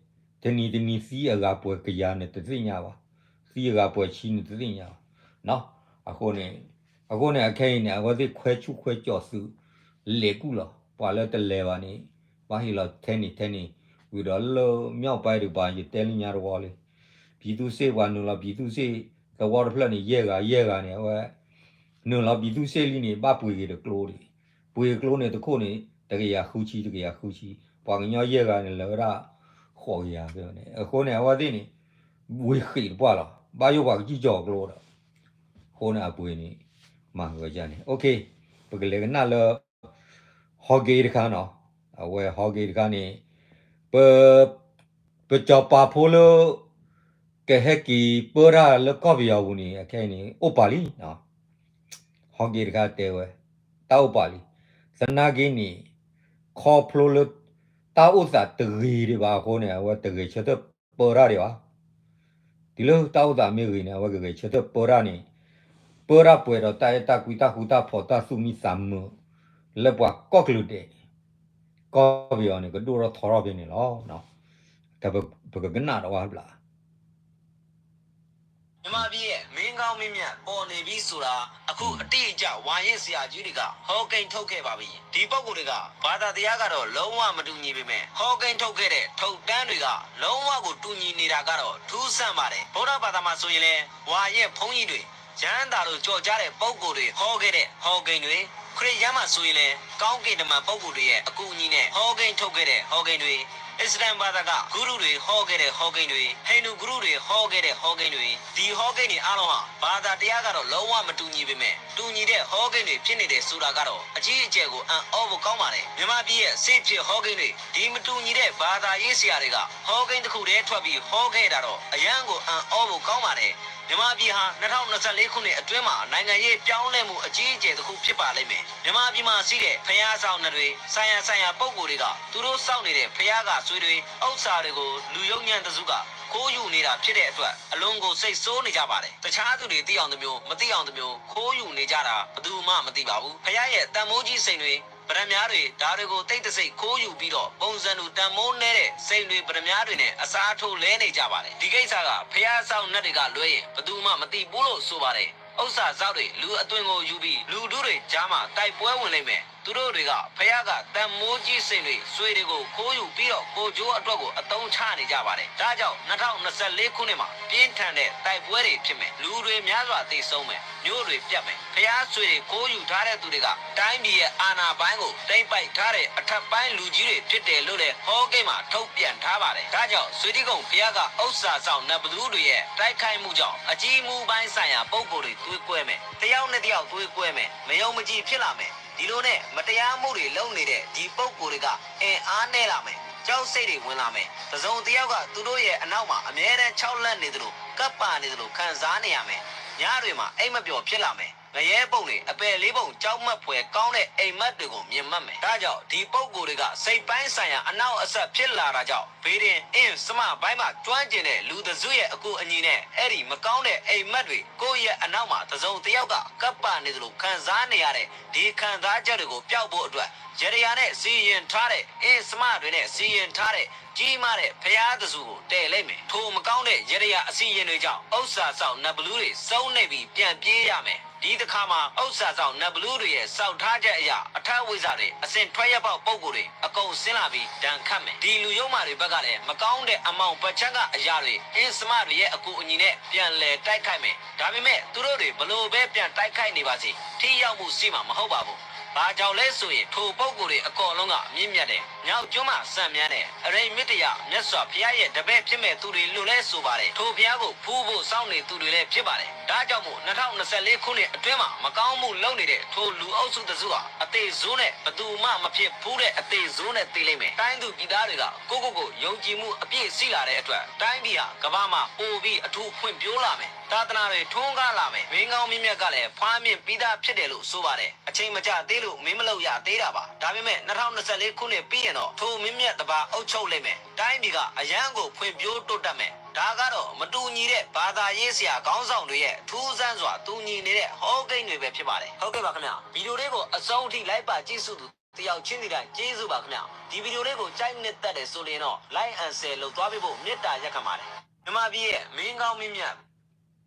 တနံၤတနံၤသံအဂၤပှဲၤကယၤန့ၣ်တသ့ၣ်ညါဘၣ်, သံအဂၤပှဲၤဆံန့ၣ်တသ့ၣ်ညါဘၣ်. အဃိန့ၣ် အဃိန့ၣ် အခဲအံၤန့ၣ် အဝဲသ့ၣ်ခွဲဆူၣ်ခွဲကၠီၤသုး လဲၤကူၣ်လီၤ. ပှၤလၢတလဲၤဘၣ်န့ၣ် ဘၣ်ဟ့ၣ်လီၤထဲန့ၣ်ထဲန့ၣ် ဝံၤဒီးလၢ မြောက်ပိုင်း တကပၤ ယတဲလၢညါတဝီလံ. ပြည်သူ့စစ် ပှၤနုာ်လီၤ ပြည်သူ့စစ် သဝီတဖျၢၣ်န့ၣ် ယဲၢ်ဂၤ ယဲၢ်ဂၤန့ၣ် အဝဲ နုာ်လီၤ ပြည်သူ့စစ် လံန့ၣ် ဘၣ်ပှ့ၤက့ၤတကျိဒံး, ပှ့ၤကျိန့ၣ်တခိၣ်န့ၣ် တကယၤဃုဆံ တကယၤဃုဆံ, ပှၤကညီယဲၢ်ဂၤန့ၣ် လဲၤဝဲဒၣ် ဃိးကယၤန့ၣ် အဃိန့ၣ် အဝဲသ့ၣ်န့ၣ် ဝ့ၤဃံးတပှၢ်လီၤ. ဘၣ်ယိၣ်ပှၤကစံၣ်ကၠီၤကျိဒီး အဃိန့ၣ်အပှ့ၤန့ၣ် မၤဂၢၤယါန့ၣ် ပကလဲၤကနၣ်လၢ ဟီက့ၤတခါနီၤ. အဝဲဟီက့ၤတခါန့ၣ် ပ ပစီၤပၤဖိလၢ ကဟဲက့ၤပၢတၢ်လၢကီၢ်ပယီၤပူၤန့ၣ် အခဲအံၤန့ၣ် အိၣ်ပာ်လံ. ဟီက့ၤတခါတဲဝဲ တၢ်အိၣ်ပာ်လံ. သနာ်က့န့ၣ် ခီဖျိလၢ တၢ်အိၣ်သးတဂ့ၤဒံးဘၣ်အဃိန့ၣ် အဝဲတဂဲၤဆၢထၢၣ်ပၢတၢ်ဒံးဘၣ်. တုၤလၢတၢ်အိၣ်သးမ့ၢ်ဂ့ၤန့ၣ် အဝဲကဂဲၤဆၢထၢၣ်ပၢတၢ်န့ၣ် ပၢတၢ်ပှဲၤဒီးတၢ်အဲၣ်တၢ်ကွံတၢ်ဃူတၢ်ဖိးတၢ်သူၣ်မံသးမုာ် လၢပှၤကီၢ်ကလုာ်ဒဲးန့ၣ် ကီၢ်ပယီၤန့ၣ် ကဒိၣ်ထီၣ်ထီထီၣ်ဖဲန့ၣ်လီၤ. ပကကနၣ်တဝၢ်ဘျး မြန်မာပြည်ရဲ့ မင်းကောင်းမင်းမြတ် ပေါ်နေပြီဆိုတာ အခုအတိအကျ ဝါရင့်ဆရာကြီးတွေက ဟောကိန်းထုတ်ခဲ့ပါပြီ။ ဒီပုဂ္ဂိုလ်တွေက ဘာသာတရားကတော့ လုံးဝမတူညီပေမဲ့ ဟောကိန်းထုတ်ခဲ့တဲ့ ထုတ်တမ်းတွေက လုံးဝကိုတူညီနေတာကတော့ ထူးဆန်းပါတယ်။ ဗုဒ္ဓဘာသာမှာဆိုရင်လည်း ဝါရင့်ဘုန်းကြီးတွေ ရဟန်းသာလို့ကျော်ကြားတဲ့ပုဂ္ဂိုလ်တွေ ဟောခဲ့တဲ့ ဟောကိန်းတွေ၊ ခရစ်ယာန်မှာဆိုရင်လည်း ကောင်းကင်တမန်ပုဂ္ဂိုလ်တွေရဲ့ အကူအညီနဲ့ ဟောကိန်းထုတ်ခဲ့တဲ့ ဟောကိန်းတွေ၊ အစ္စလာမ်ဘာသာက ဂုရုတွေ ဟောခဲ့တဲ့ ဟောကိန်းတွေ၊ ဟိန္ဒူဂုရုတွေ ဟောခဲ့တဲ့ ဟောကိန်းတွေ၊ ဒီဟောကိန်းတွေအားလုံးဟာ ဘာသာတရားကတော့ လုံးဝမတူညီပေမဲ့ တူညီတဲ့ ဟောကိန်းတွေ ဖြစ်နေတယ်ဆိုတာကတော့ အကြီးအကျယ်ကို အံ့ဩဖို့ကောင်းပါတယ်။ မြန်မာပြည်ရဲ့ စစ်ဖြစ်ဟောကိန်းတွေ၊ ဒီမတူညီတဲ့ ဘာသာရေးဆရာတွေက ဟောကိန်းတစ်ခုတည်းထွက်ပြီး ဟောခဲ့တာတော့ အရမ်းကို အံ့ဩဖို့ကောင်းပါတယ်။ မြန်မာပြည်ဟာ နှစ်ထောင်နှစ်ဆယ့်လေးခုနှစ်အတွင်းမှာ နိုင်ငံရေးပြောင်းလဲမှုအကြီးအကျယ်တစ်ခုဖြစ်ပါလိမ့်မယ်။ မြန်မာပြည်မှာရှိတဲ့ ဘုရားဆောင်တွေ၊ ဆိုင်ရာဆိုင်ရာပုဂ္ဂိုလ်တွေက သူတို့စောင့်နေတဲ့ ဘုရားကဆွေတွေ၊ ဥစ္စာတွေကို လူယုံညံသစုက ခိုးယူနေတာဖြစ်တဲ့အတွက် အလွန်ကိုစိတ်ဆိုးနေကြပါတယ်။ တခြားသူတွေသိအောင်တစ်မျိုး၊ မသိအောင်တစ်မျိုး ခိုးယူနေကြတာ ဘယ်သူမှမသိပါဘူး။ ဘုရားရဲ့ တန်ဖိုးကြီးစိန်တွေ၊ ပတ္တမြားတွေ၊ ဒါတွေကိုတိတ်တဆိတ်ခိုးယူပြီးတော့ ပုံစံတူတန်ဖိုးနည်းတဲ့စိန်တွေ၊ ပတ္တမြားတွေနဲ့ အစားထိုးလဲနေကြပါတယ်။ ဒီကိစ္စက ဘုရားဆောင်နတ်တွေကလွဲရင် ဘယ်သူမှမသိဘူးလို့ဆိုပါတယ်။ ဥစ္စာစောင့်တွေ လူအသွင်ကိုယူပြီး လူထုတွေကြားမှာ တိုက်ပွဲဝင်လိမ့်မယ်။ သူတို့တွေက ဘုရားက တန်ဖိုးကြီးစိန်တွေ၊ ဆွေတွေကို ခိုးယူပြီးတော့ ကိုယ်ကျိုးအတွက်ကို အသုံးချနေကြပါတယ်။ ဒါကြောင့် နှစ်ထောင်နှစ်ဆယ့်လေးခုနှစ်မှာ ပြင်းထန်တဲ့ တိုက်ပွဲတွေဖြစ်မယ်။ လူတွေများစွာသေဆုံးမယ်။ မျိုးတွေပြတ်မယ်။ ဘုရားဆွေတွေ ခိုးယူထားတဲ့သူတွေက တိုင်းပြည်ရဲ့အာဏာပိုင်းကို သိမ်းပိုက်ထားတဲ့ အထက်ပိုင်းလူကြီးတွေဖြစ်တယ်လို့လည်း ဟောကိန်းမှာ ထုတ်ပြန်ထားပါတယ်။ ဒါကြောင့် ဆွေတိဂုံဘုရားက ဥစ္စာဆောင်နတ်ဘသူတွေရဲ့ တိုက်ခိုက်မှုကြောင့် အကြီးအမူပိုင်းဆိုင်ရာပုဂ္ဂိုလ်တွေ သွေးကွဲမယ်။ တစ်ယောက်နဲ့တစ်ယောက် သွေးကွဲမယ်။ မယုံမကြည်ဖြစ်လာမယ်။ ဒီလိုနဲ့ မတရားမှုတွေလုပ်နေတဲ့ ဒီပုဂ္ဂိုလ်တွေက အင်အားနည်းလာမယ်။ ကျ ကြောက်စိတ်တွေဝင်လာမယ်။ တစ်စုံတစ်ယောက်က သူတို့ရဲ့အနောက်မှာ အမြဲတမ်းခြောက်လှန့်နေသလို ကပ်ပါနေသလို ခံစားနေရမယ်။ ညတွေမှာ အိပ်မပျော်ဖြစ်လာမယ်။ ငရဲပုံတွေ အပယ်လေးပုံ ကြောက်မက်ဖွယ်ကောင်းတဲ့ အိပ်မက်တွေကို မြင်မှတ်မယ်။ ဒါကြောင့် ဒီပုဂ္ဂိုလ်တွေက စိတ်ပိုင်းဆိုင်ရာ အနှောင့်အယှက်ဖြစ်လာတာကြောင့် Biden အင်း စမပိုင်းမှာ ကျွမ်းကျင်တဲ့ လူတစ်စုရဲ့ အကူအညီနဲ့ အဲ့ဒီမကောင်းတဲ့ အိပ်မက်တွေ ကိုယ့်ရဲ့အနောက်မှာ တစ်စုံတစ်ယောက်က ကပ်ပါနေသလို ခံစားနေရတဲ့ ဒီခံစားချက်တွေကို ပျောက်ဖို့အတွက် ယတရာနဲ့ စီရင်ထားတဲ့ အင်း စမတွေနဲ့ စီရင်ထားတဲ့ ကြီးမားတဲ့ ဘုရားတစ်ဆူကို တည်လိမ့်မယ်။ ထိုမကောင်းတဲ့ ယတရာအစီရင်တွေကြောင့် ဥစ္စာဆောင်နတ်ဘလူးတွေ စုန်းနေပြီး ပြန်ပြေးရမယ်။ ဒီတစ်ခါမှာ ဥစ္စာဆောင်နတ်ဘလူးတွေရဲ့ စောက်ထားချက်အရ အထက်ဝေစာတွေ အဆင့်ထွက်ရက်ပေါက်ပုဂ္ဂိုလ်တွေ အကုန်ဆင်းလာပြီး ဒဏ်ခတ်မယ်။ ဒီလူယိုးမာတွေဘက်ကလည်း မကောင်းတဲ့အမှောင်ဘက်ခြမ်းကအရာတွေ အင်း စမတွေရဲ့ အကူအညီနဲ့ ပြန်လည်တိုက်ခိုက်မယ်။ ဒါပေမဲ့ သူတို့တွေ ဘယ်လိုပဲ ပြန်တိုက်ခိုက်နေပါစေ ထိရောက်မှုရှိမှာ မဟုတ်ပါဘူး။ ဘာကြောင့်လဲဆိုရင် ထိုပုဂ္ဂိုလ်တွေ အကုန်လုံးက မြင့်မြတ်တယ်။ နောက်ကျိုးမှ စံများတယ်။ အရိပ်မတ္တရာ မြတ်စွာဘုရားရဲ့ တပည့်ဖြစ်မဲ့သူတွေလို့လည်း ဆိုပါတယ်။ ထိုဘုရားကို ဖူးဖို့ စောင့်နေသူတွေလည်း ဖြစ်ပါတယ်။ ဒါကြောင့်မို့ နှစ်ထောင်နှစ်ဆယ့်လေးခုနှစ်အတွင်းမှာ မကောင်းမှုလုပ်နေတဲ့ ထိုလူအုပ်စုတစ်စုဟာ အသေဆိုးနဲ့ ဘယ်သူမှမဖြစ်ဖူးတဲ့ အသေဆိုးနဲ့ သေလိမ့်မယ်။ တိုင်းသူပြည်သားတွေက ကိုယ့်ကိုယ်ကို ယုံကြည်မှုအပြည့်ရှိလာတဲ့အတွက် တိုင်းပြည်ဟာ ကမ္ဘာမှာ ပိုပြီး အထူးဖွံ့ဖြိုးလာမယ်။ သာသနာတွေ ထွန်းကားလာမယ်။ မင်းကောင်းမင်းမြတ်ကလည်း ဖွားမြင်ပြီးသားဖြစ်တယ်လို့ ဆိုပါတယ်။ အချိန်မကျသေးလို့ မင်းမလုပ်ရသေးတာပါ။ ဒါပေမဲ့ နှစ်ထောင်နှစ်ဆယ့်လေးခုနှစ်ပြီးရင်တော့ ထိုမင်းမြတ်တစ်ပါ အုပ်ချုပ်လိမ့်မယ်။ တိုင်းပြည်က အရမ်းကို ဖွံ့ဖြိုးတိုးတက်မယ်။ ဒါကတော့ မတူညီတဲ့ ဘာသာရေးဆရာခေါင်းဆောင်တွေရဲ့ ထူးဆန်းစွာ တူညီနေတဲ့ ဟောကိန်းတွေပဲ ဖြစ်ပါတယ်။ ဟုတ်ကဲ့ပါခင်ဗျာ။ ဗီဒီယိုလေးကို အဆုံးထိ လိုက်ပါကြည့်ရှုသူ တစ်ယောက်ချင်းစီတိုင်း ကျေးဇူးပါခင်ဗျာ။ ဒီဗီဒီယိုလေးကို ကြိုက်နှစ်သက်တယ်ဆိုရင်တော့ like and share လုပ်သွားပေးဖို့ မေတ္တာရပ်ခံပါတယ်။ မြန်မာပြည်ရဲ့ မင်းကောင်းမင်းမြတ်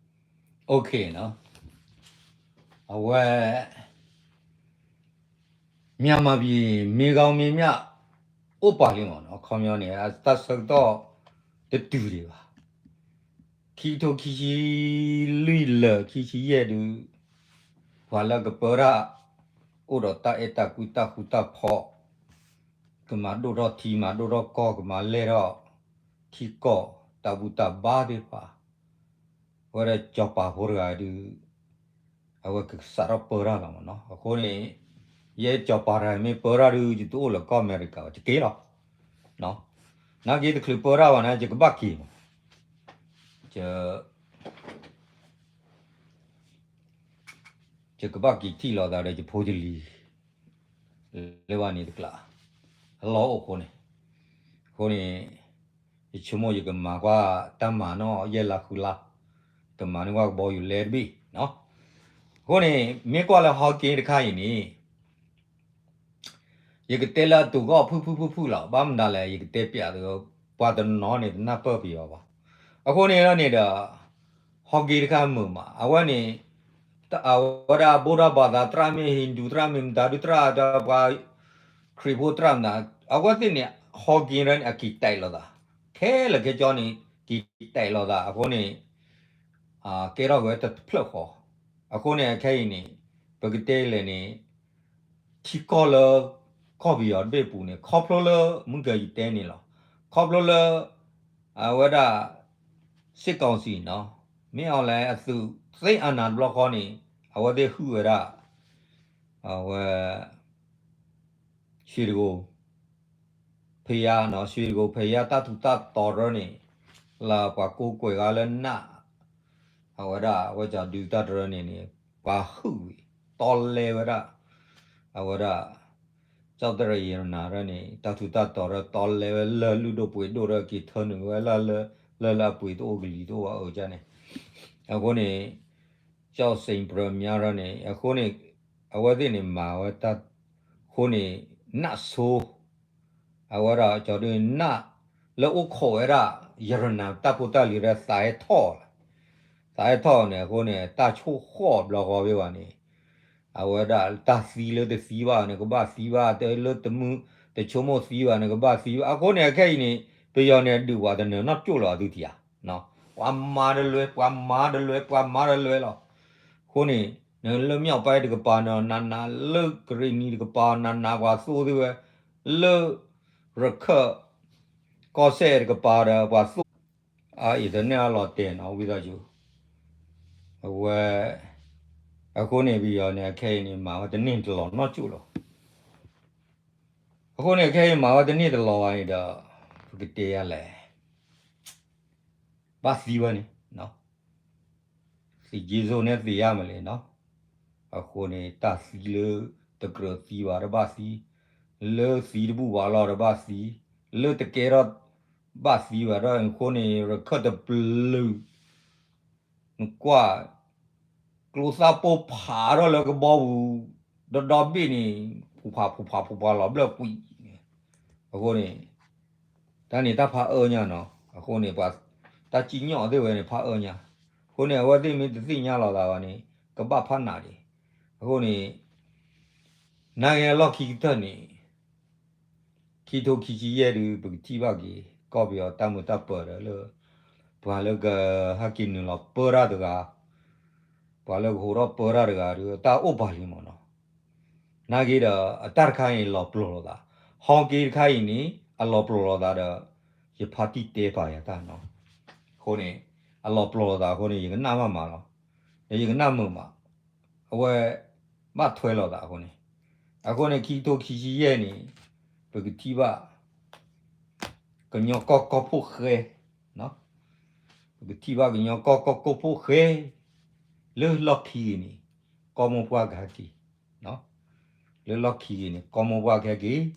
OK နော်။ အဝဲ မြန်မာပြည် မင်းကောင်းမင်းမြတ် အိၣ်ပာ်လံမ့ၢ်နီၤ ခီပညီန့ၣ် တၢ်ဆၢကတီၢ်တတုၤဒံးဘၣ်. ခံကထိခံဆံလွံၢ်လၢာ်ခံဆံယဲၢ်ဒုး ပှၤလၢကပၢတၢ် အိၣ်ဒီးတၢ်အဲၣ်တၢ်ကွံတၢ်ဃူတၢ်ဖိး ကမၤဒိၣ်ထီၣ်ထံ မၤဒိၣ်ထီၣ်ကီၢ် ကမၤလဲၢ်ထီၣ်ထံကီၢ် တၢ်ဘူၣ်တၢ်ဘါသ့ၣ်တဖၣ် အဝဲဒၣ်စီၤပၤဖိတဂၤဒုး အဝဲကစးထီၣ်ပၢတၢ်လီၤမ့ၢ်နီၤ. အဃိန့ၣ် ယဲစီၤပၤတဂၤမ့ၢ်ပၢတၢ်ဒုး ယတအိၣ်လၢကီၢ်အမဲရကၤဘၣ် ယက့ၤလီၤ. နာ်က့တချုးပၢတၢ်ဘၣ်န့ၣ် ယကဘၣ်က့ၤမး ယကဘၣ်က့ၤထံၣ်လိာ်သးဒီးယဖိယလံၤ လၢဘၣ်န့ၣ်တကျါ အလီၢ်အိၣ်အဃိန့ၣ်, အဃိန့ၣ် ယဆိကမိၣ်ယကမၤကွၢ်တၢ်မၤနီၣ်ယဲၢ်လါဃုလါ, ကမၤန့ၢ်ကွၢ်ကဘီယူၤလဲတဘ့ၣ်, အဃိန့ၣ် မ့ၢ်ကွၢ်လၢဟီက့တခါအံၤန့ၣ် ယကတဲလၢအတူာ်ဂီၢ်ဖုၣ်ဖုၣ်ဖုၣ်ဖုၣ်လီၤ. ဘၣ်မနုၤလဲၣ် ယကတဲပျးသု ပှၤတနီၤန့ၣ် တနၢ်ပၢၢ်ပယီၤဘၣ်. အဃိန့ၣ်လီၤန့ၣ်ဒီး ဟီက့တခါမုာ်မး အဝဲန့ၣ် အဝဲဒၣ်ဗုဒ္ဓဘာသာ သရၣ်မ့ၢ် Hindu သရၣ်မ့ၢ် မတၤဒုသရၣ်ဒီးပှၤ ခရံာ်ဖိသရၣ်မတၤ အဝဲသ့ၣ်န့ၣ် ဟီက့တခါန့ၣ် အက့ၤတဲာ်လိာ်သး ခဲလၢာ်ခဲဆ့န့ၣ် က့ၤတဲာ်လိာ်သး အဃိန့ၣ် ကဲထီၣ်က့ၤဝဲတဖျၢၣ်ဃီ, အဃိန့ၣ် အခဲအံၤန့ၣ် ပကတဲလဲၣ်န့ၣ် ထံကီၢ်လၢ ကီၢ်ပယီၤတဘ့ၣ်အပူၤန့ၣ် ခီဖျိလၢ မုၢ်ကယတဲန့ၣ်လီၤ. ခီဖျိလၢ အဝဲဒၣ် စစ်ကောင်စီနီၤ မင်းအောင်လှိုင် အသုးသ့ၣ်အနၤတဘျီဃီန့ၣ် အဝဲသ့ၣ်ဟုၣ်ဝဲဒၣ် အဝဲ ရွှေတိဂုံဘုရားနီၤ ရွှေတိဂုံဘုရား တၢ်ထူးတၢ်တီၤတရၢန့ၣ် လၢပှၤကိးကွဲၢ်ဂၤလၢနၢ် အဝဲဒၣ် အဝဲကဒုးတၢ်တရၢန့ၣ်န့ၣ် ပှၤဟုၣ်ဝံၤ တီလဲဝဲဒၣ် အဝဲဒၣ် ကၠီၣ်တရံးရတနာ်ရၢန့ၣ် တၢ်ထူးတၢ်တီၤရၢ တီလဲဝဲလၢလုၢ်ဒိၣ်ပှ့ၤဒိၣ်ရၢ က့ၤထၢနုာ်ဝဲလၢ လၢလၢအပှ့ၤတအိၣ်ကလံၤတအိၣ်ဘၣ်အၢကန့ၣ်, အဃိန့ၣ် ကၠီၣ်စ့ၣ်ပြၢမါရၢန့ၣ် အဃိန့ၣ် အဝဲသ့ၣ်န့ၣ်မၤဝဲတၢ် အဃိန့ၣ် နၢ်ဆိ အဝဲဒၣ်ကၠီဒုးနၢ် လၢအိၣ်ခိးဝဲဒၣ် ရတနာ်တၢ်ဖိတၢ်လံၤရၢ သးဟဲထီၣ်လီၤ, သးဟဲထီၣ်န့ၣ် အဃိန့ၣ် တၢ်ဆိၣ်ဃီၣ်ဘျီဃီဘ့ၣ်ဘၣ်န့ၣ် အဝဲဒၣ်တၢ်သံလၢတသံဘၣ်န့ၣ် ကဘၣ်သံဘၣ် တလၢတမုၢ် တဆိကမိၣ်သံဘၣ်န့ၣ် ကဘၣ်သံဘၣ် အဃိန့ၣ် အခဲအံၤန့ၣ် ပယီၤန့ၣ် အဒုးပှၤတနၢၤနီတကၠိၣ်လၢၤဘၣ်သုထံၣ်ဧါ, ပှၤမၤတလွဲ ပှၤမၤတလွဲ ပှ�ၤမၤတလွဲလီၤ, အဃိန့ၣ် နလၢမၠီၣ်ပဲတကပၤန့ၣ် နးနး လၢကရ့ၣ်နံၤတကပၤ နးနး ပှၤသိသ့ဝဲ လၢ ရခၢၣ် ကီၢ်စဲၣ်တကပၤဒီး ပှၤသိ အအံၤတန့ၢ်အလီၤတဲာ်နီၤ ဝံသးစူၤ အဝဲ အဃိန့ၣ် ပယီၤန့ၣ် အခဲအံၤန့ၣ် မၤဝဲတန့ၢ်တလီၤနီတကၠိၣ်လီၤ, အဃိန့ၣ် အခဲအံၤမၤဝဲတန့ၢ်တလီၤဘၣ်န့ၣ်ဒီး ပကတဲယၤလဲၣ်, ဘၣ်သံဝဲန့ၣ်, သံးက့စိန့ၣ်သ့ၣ်ညါမးလဲၣ်နီၤ. အဃိန့ၣ် တၢ်သံလၢတကြၢးသံဘၣ်ဒီးဘၣ်သံ, လၢသံတဘူၣ်ဘၣ်လီၤဒီးဘၣ်သံ, လၢတကဲထီၣ်ဘၣ်သံဘၣ်ဒီး အဃိန့ၣ် ရခၢၣ်တပျုာ် နကွၢ် ကျိသၣ်ပိၢ်ဖးထီၣ်လၢကဘီပူၤ ဒီဒီဘ့ၣ်န့ၣ် ဖူးဖးဖူးဖးဖူးဖးလီၤဘျၢၣ်ကွံာ်န့ၣ်, အဃိန့ၣ် တၢ်န့ၣ်တၢ်ဖးအၢညါနီၤ. အဃိန့ၣ် ပှၤတၢ်စံၣ်ညီၣ်သ့ၣ်ဝဲန့ၣ် ဖးအၢညါ. အဃိန့ၣ် အဝဲသ့ၣ်မ့ၢ်တသ့ၣ်ညါလီၤသးဘၣ်န့ၣ် ကဘၣ်ဖးနးဒံး. အဃိန့ၣ် နာ်က့အလီၢ်ခံကတၢၢ်န့ၣ် ခံထိခံဆံယဲၢ်ဒုး ပကထံၣ်ဘၣ်က့ၤ ကီၢ်ပယီၤတၢ်မုာ်တၢ်ပၢၤဒီးလၢ ပှၤလၢကဟဲက့ၤနုာ်လီၤပၢတၢ်တဂၤ, ပှၤလၢကဟိးထီၣ်ပၢတၢ်တဂၤဒီး တၢ်အိၣ်ပာ်လံမးနီၤ. နာ်က့ဒီး အတၢ်တခါအံၤလီၤပျီၢ်လိာ်သး, ဟီက့တခါအံၤန့ၣ် အလီၤပျီၢ်လိာ်သးဒီး ယဖါတံၢ်တဲပာ်ယၤတၢ်နီၤ. အဃိန့ၣ် အလီၤပျီၢ်လိာ်သးအဃိန့ၣ် ယကနၣ်မးမးလီၤ. ဒီးယကနၣ်မုာ်မး အဝဲ ဘၣ်ထွဲလိာ်သးအဃိန့ၣ်, အဃိန့ၣ် ခံကထိခံဆံယဲၢ်န့ၣ် ပကထံၣ်ဘၣ် ကညီကီၢ်ကီၢ်ဖိၣ်ဃဲ, ပကထံၣ်ဘၣ်ကညီကီၢ်ကီၢ်ဖိၣ်ဃဲ လၢလီၢ်ခံဂ့ၤန့ၣ် ကီၢ်မိၢ်ပှၢ်ကဟဲက့ၤ, လၢလီၢ်ခံဂ့ၤန့ၣ် ကီၢ်မိၢ်ပှၢ်ကဟဲက့ၤ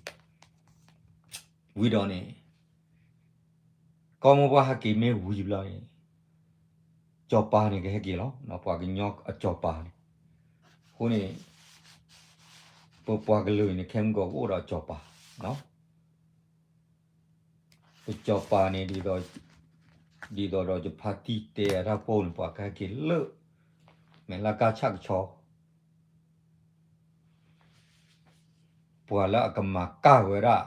ဝံၤဒီးန့ၣ် ကီၢ်မိၢ်ပှၢ်ဟဲက့ၤမ့ၢ်ဝံၤဘျီန့ၣ် စီၤပၤန့ၣ်ကဟဲက့ၤလီၤ, ပှၤကညီအစီၤပၤန့ၣ်. အဃိန့ၣ် ပပှၤကလုာ်န့ၣ် ခဲမုၢ်ကီးကအိၣ်ဒီးစီၤပၤ, ပစီၤပၤန့ၣ် ဒ်သိးဒီးယဖါတံၢ်တဲအတၢ်ဖိန့ၣ် ပှၤကဟဲက့ၤလၢ မဲာ်လၢကၢ်ဆၣ်ကဆီ ပှၤလၢအကမၤကၢ်ဝဲဒၣ်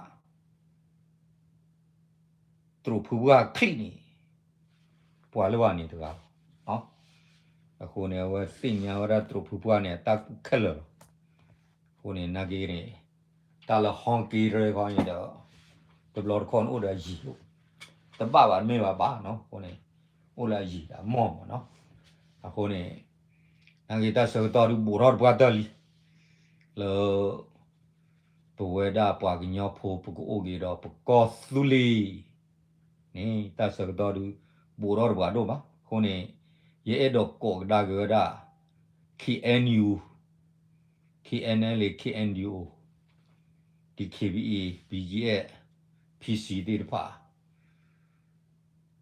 တရူးဖုပှၢ်ချံၣ်န့ၣ် ပှၤလၢဘၣ်န့ၣ်တဂၤလီၤ. အဃိန့ၣ် အဝဲသ့ၣ်ညါဝဲဒၣ်တရူးဖုပှၢ်န့ၣ် အတၢ်ကူၣ်ခဲလၢာ်လီၤ. အဃိန့ၣ် နာ်က့န့ၣ် တၢ်လၢဟီက့တရၢခီန့ၣ်ဒီး တဘျီတခီၣ်န့ၣ်အိၣ်ဒီးအယံၤ, တဘၣ်ဘၣ်တမ့ၢ်ဘၣ်ဘၣ်နီၤ, အဃိန့ၣ် အိၣ်လၢအယံၤဒီးအမီၢ်မးနီၤ. အဃိန့ၣ် နာ်က့တၢ်ဆၢကတီၢ်ဒုးဘူးထီၣ်တပှၢ်တၢၢ်လံ လၢ ပဝဲဒၣ်ပှၤကညီဖိပကအိၣ်က့ၤဒီးပကီၢ်သူလ့ၤန့ၣ် တၢ်ဆၢကတီၢ်ဒုးဘူးထီၣ်တပှၢ်ဒိၣ်မး. အဃိန့ၣ် ယအဲၣ်ဒိးကိးကဒါက့ၤဝဲဒၣ် K N U, K N L A, K N D O, D K B A, B G F, P C သ့ၣ်တဖၣ်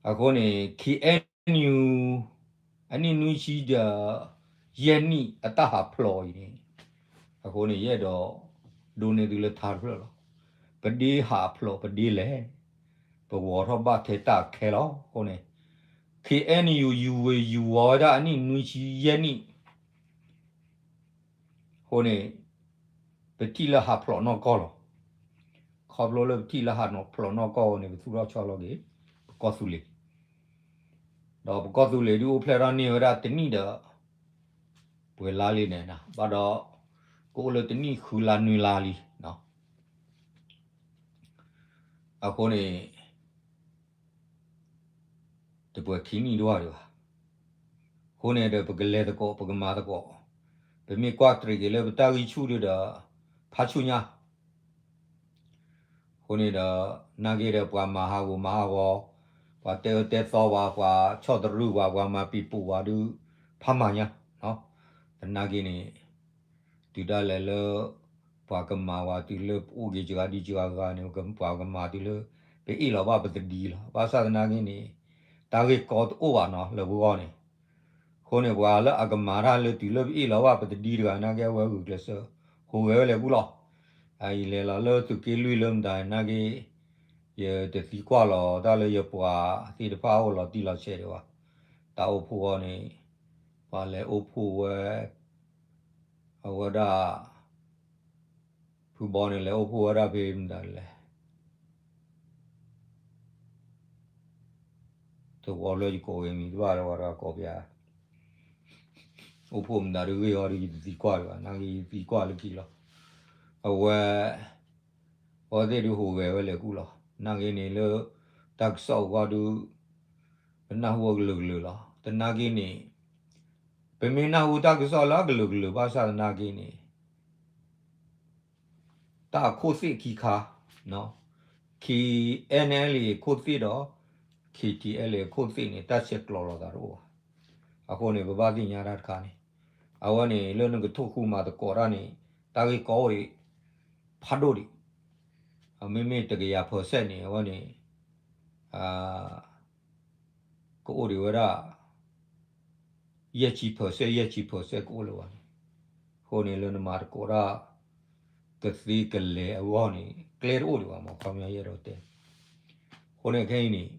အဃိန့ၣ် K N U အနံၣ်နွံဆံဒီး ယဲၢ်နံၣ်အတၢ်ဟးဖျိးအံၤန့ၣ်, အဃိန့ၣ် ယအဲၣ်ဒိးဒိးန့ၢ်သုလၢထါတဖျၢၣ်လီၤ. ပဒ့ဟးဖျိးပဒ့လဲၣ်, ပဂီၤထီၣ်ဘၣ်ထဲတၢ်ခဲလီၤ. အဃိန့ၣ် K N U ယူၤဝ့ၤယူၤဝီၤဝဲဒၣ်အနံၣ်နွံဆံယဲၢ်နံၣ် အဃိန့ၣ် ပထံၣ်လၢဟးဖျိးနီၢ်ကီၢ်လီၤ. ခီဖျိလၢပထံၣ်လၢဟးဖျိးနီၢ်ကီၢ်အဃိန့ၣ် ပသူၣ်ထီၣ်ဆီလီၤက့ၤ ပကီၢ်သူလ့ၤ, ဒီးပကီၢ်သူလ့ၤဒုးအိၣ်ဖျဲၣ်ထီၣ်န့ၢ်ဝဲဒၣ်တနံၣ်ဒီး ပှဲၤလါလံန့ၣ်, ဘၣ်ဒီး ကအိၣ်လၢတနံၣ်ဃုလါနွံလါလံ. အဃိန့ၣ် တပှဲၤခံနံၣ်ဒံးဘၣ်ဒံးဘၣ်. အဃိန့ၣ်ဒီး ပကလဲၤသကိး ပကမၤသကိး, ပမ့ၢ်ကွၢ်တြံးက့ၤလၢပတၢ်ဂံၢ်ဆူၣ်ဒုဒီး ဖးဆူၣ်ညါ အဃိန့ၣ်ဒီး နာ်က့ဒီး ပှၤမၤဟးဂူာ်မၤဟးဂီၤ, ပှၤတဲအၢတဲသီပှၤ, ပှၤဆီၣ်တရံးပှၤ, ပှၤမၤပံၤပူၤပှၤဒုး ဖးမၤညါ, သနာ်က့န့ၣ် တုၤဒၣ်လဲာ်လၢ ပှၤကမၤဝဲတုၤလၢပအိၣ်က့ၤစှၤဒံစှၤဂၤန့ၣ် ပှၤကမၤတုၤလၢ ပအ့ၣ်လီၤဘၣ်ပသဒံလီၤ. ဘၣ်ဆၣ်သနာ်က့န့ၣ် တၢ်ဂ့ၢ်ကီတအိၣ်ဘၣ်နီၤ လၢပဂီၢ်န့ၣ်. အဃိန့ၣ် ပှၤလၢအကမၤတၢ်လၢတုၤလၢပအ့ၣ်လီၤဘၣ်ပသဒံတဂၤနာ်က့ အဝဲဂုာ်ကျဲးစၢး ဟူးဂဲၤဝဲလဲၤကူၣ်လီၤ. အအံၤလဲၤလီၤလၢသုးက့လွံၢ်လၢမတၤနာ်က့ ယတသံကွၢ်လီၤတၢ်လၢယပှၤသ့ၣ်တဖၣ်အိၣ်လီၤတံၢ်လီၤဆဲးဒံးဘၣ်. တၢ်အိၣ်ဖှိၣ်အီၤန့ၣ် ပှၤလဲၤအိၣ်ဖှိၣ်ဝဲ အဝဲဒၣ် ဖုဘီန့ၣ် လဲၤအိၣ်ဖှိၣ်ဝဲဒၣ်ဖဲမတၤလဲၣ် သဝီလၢယကိးဂ့ၤမံၤတဘၣ်လၢဝဲဒၣ်ကိးပျါ အိၣ်ဖှိၣ်မတၤတဂ့ၢ်အီၤဒီး ယတသံကွၢ်ဒံးဘၣ် နာ်က့ယသံကွၢ်လၢခံလီၤ. အဝဲ အဝဲသ့ၣ်ဒုးဟူးဂဲၤဝဲလဲၤကူၣ်လီၤ. နာ်က့န့ၣ်လၢ တၢ်ကစီၣ်အဂီၢ်ဒုး ပနၢ်ဟူအကလုာ်ကလုာ်လီၤ. သနာ်က့န့ၣ် ပမ့ၢ်နၢ်ဟူတၢ်ကစီၣ်လၢအကလုာ်ကလုာ်ဘၣ်ဆၣ်သနာ်က့န့ၣ် တၢ်အခိၣ်သ့ၣ်ခံခါ နီၤ, K N L A ခိၣ်သ့ၣ်ဒီး K T L A ခိၣ်သ့ၣ်န့ၣ် တၢ်ဆဲးကျိးလိာ်သးတအိၣ်ဘၣ်. အဃိန့ၣ် ပဘၣ်သ့ၣ်ညါတၢ်တခါန့ၣ်, အဝဲန့ၣ် လၢနကထိၣ်ဃူမၤသကိးတၢ်န့ၣ် တၢ်ဂ့ၢ်ကီအိၣ်ဒံး ဖးဒိၣ်ဒံး. မ့မ့ၢ်တကယၤ percent န့ၣ် အဝဲန့ၣ် ကအိၣ်ဒံးဝဲဒၣ် ယဲၢ်ဆံ percent ယဲၢ်ဆံ percent ကအိၣ်လၢၤဘၣ်န့ၣ်. အဃိန့ၣ် လၢနမၤသကိးတၢ် ကသ့ကလဲၤအဂီၢ်န့ၣ် ကျဲတအိၣ်ဒံးဘၣ်မး ခီပညီယအဲၣ်ဒိးတဲ. အဃိန့ၣ်ခဲအံၤန့ၣ်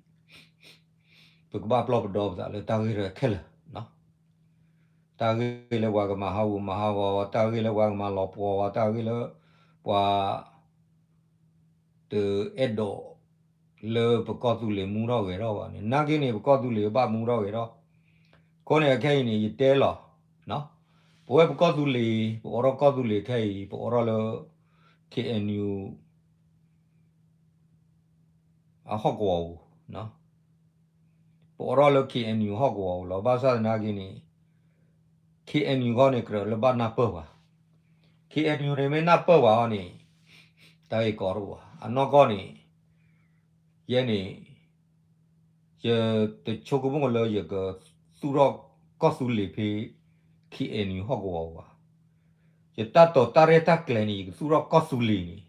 ပကဘၣ်ပလီၢ်ပဒီပသးလၢတၢ်ဂ့ၢ်ရဲၣ်ခဲလၢာ်, တၢ်ဂ့ၢ်လၢပှၤကမၤဟးဂူာ်မၤဟးဂီၤ, တၢ်ဂ့ၢ်လၢပှၤကမၤလီၤပှီၤဝဲ, တၢ်ဂ့ၢ်လၢပှၤ တအဲၣ်ဒိးလၢပကီၢ်သူလ့ၤမူထီၣ်ဂဲၤထီၣ်ဘၣ်န့ၣ်, နာ်က့န့ၣ် ပကီၢ်သူလ့ၤဘၣ်မူထီၣ်ဂဲၤထီၣ်. အဃိန့ၣ် ခဲအံၤန့ၣ် ယတဲလီၤ, ပဝဲပကီၢ်သူလ့ၤ, ပအိးထီၣ်ကီၢ်သူလ့ၤခဲအံၤ ပအိးထီၣ်လၢ K N U အဟီၣ်ကဝီၤပူၤ, ပအိးထီၣ်လၢ K N U ဟီၣ်ကဝီၤပူၤလီၤ. ဘၣ်ဆၣ်သနာ်က့န့ၣ် K N U ဂီၢ်န့ၣ် ကြၢးလၢဘၣ်နၢ်ပၢၢ်ပှၤ, K N U န့ၣ်မ့ၢ်နၢ်ပၢၢ်ပှၤအီၤန့ၣ် တၢ်ဂ့ၢ်ကီတအိၣ်ဘၣ်. အနီၢ်ကီၢ်န့ၣ် ယဲန့ၣ် ယတဆိကမိၣ်လၢယကသူၣ်ထီၣ်ကီၢ်သူလ့ၤဖဲ K N U ဟီၣ်ကဝီၤပူၤဘၣ်. ယတၢ်တိာ်တၢ်ရဲၣ်တၢ်ကျဲၤန့ၣ် ယကသူၣ်ထီၣ်ကီၢ်သူလ့ၤန့ၣ်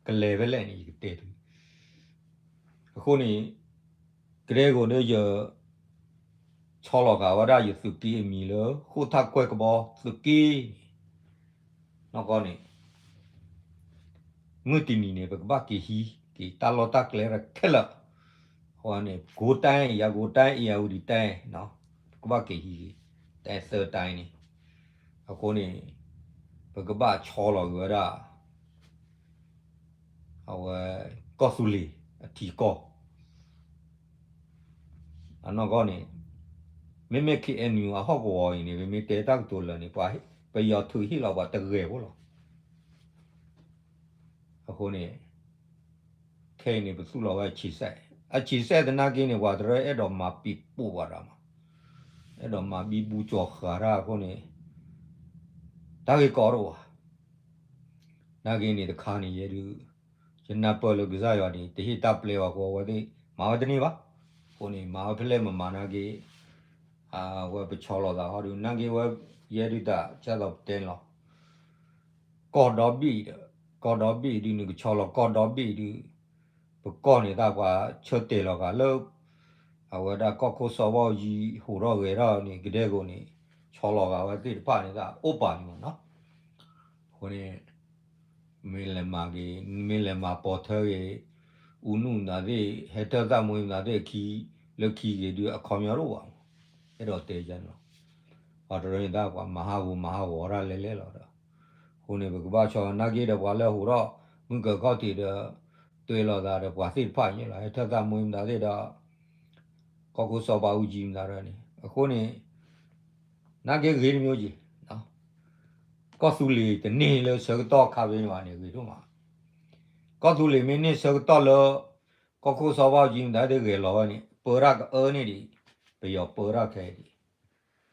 ကလဲၤဖဲလဲၣ်န့ၣ် ယကတဲသု. အဃိန့ၣ် ကဒဲကဝီၤဒီးယ ဆီလီၤဃာ်ဝဲဒၣ်ယသုးက့အမံၤလၢ ဃိၣ်ထၣ်ကွဲၢ်ကဘီသုးက့န့ၣ်, နီၢ်ကီၢ်န့ၣ် မုၢ်တနံၤန့ၣ် ပကဘၣ်က့ၤဟံးက့ၤတၢ်လီၢ်တၢ်ကျဲရဲၣ်ခဲလၢာ်, အဝဲန့ၣ် ကိတၢ်, ယၤကိတၢ်, အ့ၣ်ယၤဝူဒံးတၢ်, ပကဘၣ်က့ၤဟံးက့ၤ တၢ်သၢတၢ်န့ၣ်, အဃိန့ၣ် ပကဘၣ်ဆီလီၤက့ၤဝဲဒၣ် အဝဲ ကီၢ်သူလ့ၤအထံကီၢ် အနီၢ်ကီၢ်န့ၣ်, မ့မ့ၢ် K N U အဟီၣ်ကဝီၤအံၤန့ၣ် ပမ့ၢ်တဲတၢ်ကတိၤလၢာ်န့ၣ် ပယီၤထုးဟ့ၣ်လီၤပှၤတဂဲၤဖိလီၤ. အဃိန့ၣ် ခဲအံၤန့ၣ် ပသူၣ်လီၤဝဲအဆံးစဲး, အဆံးစဲးသနာ်က့န့ၣ် ပှၤတရၢအဲၣ်ဒိးမၤပံၤပိာ်ပှၤတၢ်မး, အဲၣ်ဒိးမၤဘံဘူကၠီၤဃာ်တၢ်အဃိန့ၣ် တၢ်ဂ့ၢ်ကီတအိၣ်ဘၣ်. နာ်က့န့ၣ်တခါန့ၣ် ယဲဒုး ယနၢ်ပၢၢ်လၢကစၢ်ယွၤန့ၣ် တဟ့ၣ်တၢ်ပျဲဝဲအဃိ အဝဲသ့ၣ်မၤဝဲတန့ၢ်ဘၣ်. အဃိန့ၣ် မၤဝဲဖဲလဲၣ်မမၤနာ်က့ အဝဲပဆီလီၤသးဟီဒုး နာ်က့ဝဲ ယဲဒုးတၢ်ကသိးပတဲန့ၣ်လီၤ. ကီၢ်ဒီဘ့ၣ်ဒီး ကီၢ်ဒီဘ့ၣ်ဒုး နကဆီလီၤကီၢ်ဒီဘ့ၣ်ဒုး ပကီၢ်န့ၣ်တၢ်ပှၤဆၢတဲာ်လီၤဃာ်လၢ အဝဲဒၣ်ကီၢ်ခိၣ်စီၤဘၣ်အူကၠံဟူးထီၣ်ဂဲၤထီၣ်န့ၣ် ကဒဲကဝီၤန့ၣ် ဆီလီၤဃာ်ဝဲသ့ၣ်တဖၣ်န့ၣ် တၢ်အိၣ်ပာ်န့ၣ်မးနီၤ. အဃိန့ၣ် မ့ၢ်လဲၤမၤက့ၤ မ့ၢ်လဲၤမၤပိာ်ထွဲက့ၤ အူနုၣ်မတၤသ့ၣ် ဟဲထၢၣ်သၣ်မွ့မတၤသ့ၣ်အခံ လၢခံက့ၤဒုး အခီပညီတအိၣ်ဘၣ်မး. အဲၣ်ဒိးတဲယၤန့ၣ်လီၤ. ပှၤတရၢန့ၣ်တၢ်ပှၤမၤဟးဂူာ်မၤဟးဂီၤတၢ်လဲၤလဲၤလီၤဒီး အဃိန့ၣ် ပကဘၣ်ဆီ နာ်က့ဒီးပှၤလၢဟူးထီၣ် မုၢ်ကၢၤခီၣ်ထံးဒီး တွဲလီၤသးဒီးပှၤသ့ၣ်တဖၣ်ညါလီၤ. ဟဲထၢၣ်သၣ်မွ့မတၤသ့ၣ်ဒီး ကီၢ်ခိၣ်စီၤဘၣ်အူကၠံမတၤဒီးန့ၣ် အဃိန့ၣ် နာ်က့ဂ့ၤတမံၤက့ၤ ကီၢ်သူလ့ၤတန့ၢ်လၢဆၢကတီၢ်ခါဖဲန့ၣ်ဘၣ်န့ၣ် ဂ့ၤဒိၣ်မး. ကီၢ်သူလ့ၤမ့ၢ်န့ၢ်ဆၢကတီၢ်လၢ ကီၢ်ခိၣ်စီၤဘၣ်အူကၠံမတၤသ့ၣ်ဂဲၤလီၤဝဲန့ၣ် ပၢတၢ်ကအၢန့ၢ်ဒံး ပယီၤပၢတၢ်ခဲအံၤဒံး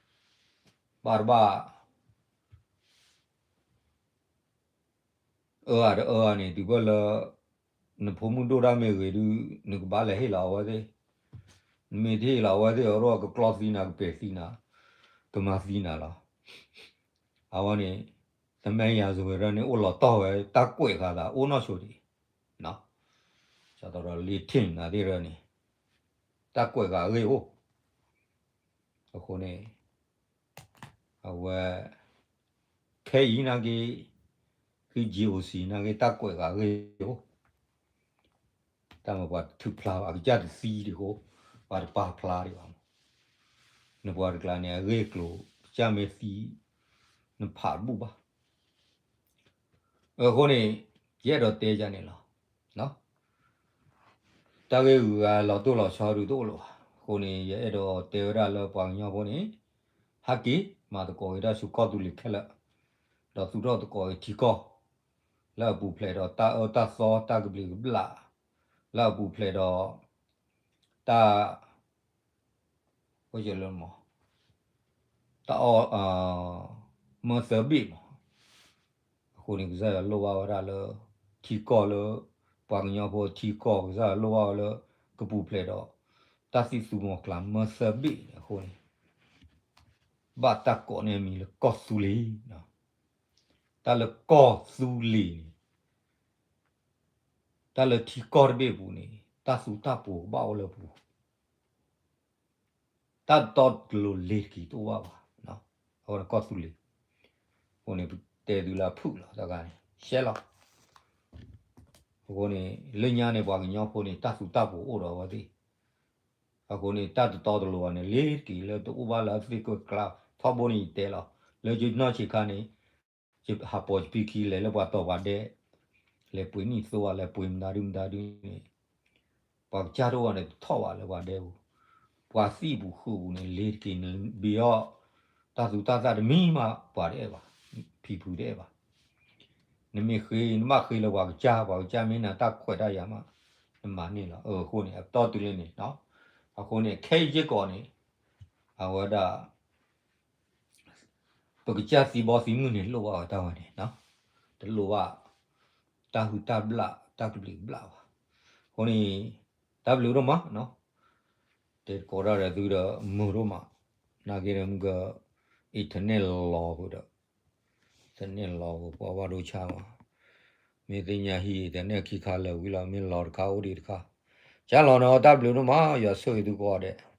ဘၣ်တဘၣ် အၢအတအၢအန့ၣ် တုၤဖဲလၢ နဖိမုၣ်ဒိၣ်တၢ်မ့ၢ်ဂ့ၤဒုး နကဘၣ်လဲၤဟ့ၣ်လီၤအဝဲသ့ၣ်, နမ့ၢ်တဟ့ၣ်လီၤအဝဲသ့ၣ်အီၤဒီး ကကျီသံနၤ ကပဲာ်သံနၤ ကမၤသံနၤလီၤ. အဝဲန့ၣ် သမၢယၤစဝဲၤရၢန့ၣ် အိၣ်လီၤတီၢ်ဝဲ တၢ်ကွဲးဃာ်သးအိၣ်နီၢ်ဆိဒံး ဒ်သိးဒီး လ့ထ့ၣ်နၤသ့ၣ်ရၢန့ၣ် တၢ်ကွဲးဃာ်အဂ့ၢ်အိၣ် အဃိန့ၣ် အဝဲ ခဲအံၤနာ်က့ သု G O C နာ်က့ တၢ်ကွဲးဃာ်အဂ့ၢ်အိၣ် တၢ်မၤပှၤတထုးဖျါဘၣ် အကစၢ်တသံဒံးဃိ ပှၤတပာ်ဖျါဒံးဘၣ်မး. နပှၤတကျါန့ၣ် အဂ့ၢ်အကျိၤ ကစၢ်မ့ၢ်သံ နဖးတဘူၣ်ဘၣ်. အဃိန့ၣ် ယအဲၣ်ဒိးတဲယၤန့ၣ်လီၤ. တၢ်ဂ့ၢ်ဂုၤဂၤလီၤတိၢ်လီၤဆီဒုးတအိၣ်လၢၤဘၣ်. အဃိန့ၣ် ယအဲၣ်ဒိးတဲဝဲဒၣ်လၢပှၤကညီဖိန့ၣ် ဟဲက့ၤ မၤသကိးက့ၤတၢ်ဆူကီၢ်သူလ့ၤခဲလၢာ်, ဒီးသူၣ်ထီၣ်သကိးက့ၤထံကီၢ် လၢအပူၤဖျဲးဒီးတၢ်အၢတၢ်သီ တၢ်ကဘျံးကဘျၣ် လၢအပူၤဖျဲးဒီး တၢ် တၢ်အီၣ် မၢသၢဘ့ၣ်မး. အဃိန့ၣ် ကစၢ်ယွၤလိၣ်ဘၣ်ဝဲဒၣ်လၢ ထံကီၢ်လၢ ပှၤကညီဖိထံကီၢ်ကစၢ်လိၣ်ဘၣ်ဝဲလၢ ကပူၤဖျဲးဒီး တၢ်သံၣ်သူမီၤကျၢ်မၢသၢဘ့ၣ်န့ၣ်အဃိန့ၣ် ဘၣ်တၢ်ကိးန့ၢ်မံၤလၢကီၢ်သူလ့ၤ, တၢ်လၢကီၢ်သူလ့ၤန့ၣ် တၢ်လၢထံကီၢ်တဘ့ၣ်အပူၤန့ၣ် တၢ်သူတၢ်ပိၤကဘၣ်အိၣ်လၢပူၤ တၢ်တတီတလိၤလ့ၤတက့ၤတအိၣ်ဘၣ်ဘၣ်, အဝဲန့ၣ်ကီၢ်သူလ့ၤ, အဃိန့ၣ် ပတဲသုလၢအဖုၣ်လီၤ တဂၤန့ၣ် ရှဲလီၤ, အဃိန့ၣ် လၢညါန့ၣ် ပှၤကညီဖိန့ၣ် တၢ်သူတၢ်ပိၤအိၣ်ဒီးအဝဲသ့ၣ်, အဃိန့ၣ် တၢ်တတီတလိၤဘၣ်န့ၣ် လ့ၤတက့ၤလၢတအိၣ်ဘၣ်လၢအသ့ၣ်ကကျါ, ထီဘိန့ၣ်ယတဲလီၤ, လၢယနီၢ်ဆံးခါန့ၣ် ယဟးပိာ်ယဖံခံလဲၤလၢပှၤတီၤပှၤဒဲး, လဲၤပှ့ၤနံၣ်သိဧါ လဲၤပှ့ၤမတၤဒုမတၤဒုန့ၣ်, ပှၤကစၢ်တအိၣ်ဘၣ်န့ၣ် တထီၣ်ဘၣ်လၢပှၤဒဲပူၤ, ပှၤသံၣ်ပူၤဃုာ်ပူၤန့ၣ် လ့ၤတက့ၤန့ၣ် ဘံအီၣ်, တၢ်သူတၢ်သၣ်တမံၤမး ပှၤတအဲၣ်ဘၣ်, ဖံဖုတအဲၣ်ဘၣ်, နမ့ၢ်ဃ့ နဘၣ်ဃ့လၢပှၤကစၢ်, ပှၤကစၢ်မ့ၢ်နၤတၢ်ခွဲးတၢ်ယာ်မး, နမၤန့ၢ်လီၤ, အဃိန့ၣ် အတီတုၤလၢန့ၣ်, အဃိန့ၣ် ခဲအံၤစ့ၢ်ကီးန့ၣ်, အဝဲဒၣ် ပကစၢ်သံဘီသံမုၢ်န့ၣ် လိၣ်ဘၣ်ဝဲတၢ်ဝဲန့ၣ်, တလိၣ်ဘၣ် တၢ်ဟုၣ်တၢ်ဘျၣ် တၢ်ကဘျံးကဘျၣ်ဘၣ်, အဃိန့ၣ် တၢ်ဘျုးဒိၣ်မး, တဲသကိးတၢ်ဒီးသုဒီးမုာ်ဒိၣ်မး, နာ်က့ဒီးမုၢ်က internet လီၤဃုာ်ဒီး, internet လီၤဃုာ် ပှၤဘၣ်ဒိဆါမး, မ့ၢ်သ့ၣ်ညါဟံၣ် internet ခံခါလၢာ်ဝံၤလီၤ မ့ၢ်လီၤတခါအိၣ်ဒံးတခါ, ကၢ်လီၤနီၤ တၢ်ဘျုးဒိၣ်မး ယွၤဆိၣ်ဂ့ၤသုကိးဂၤဒဲး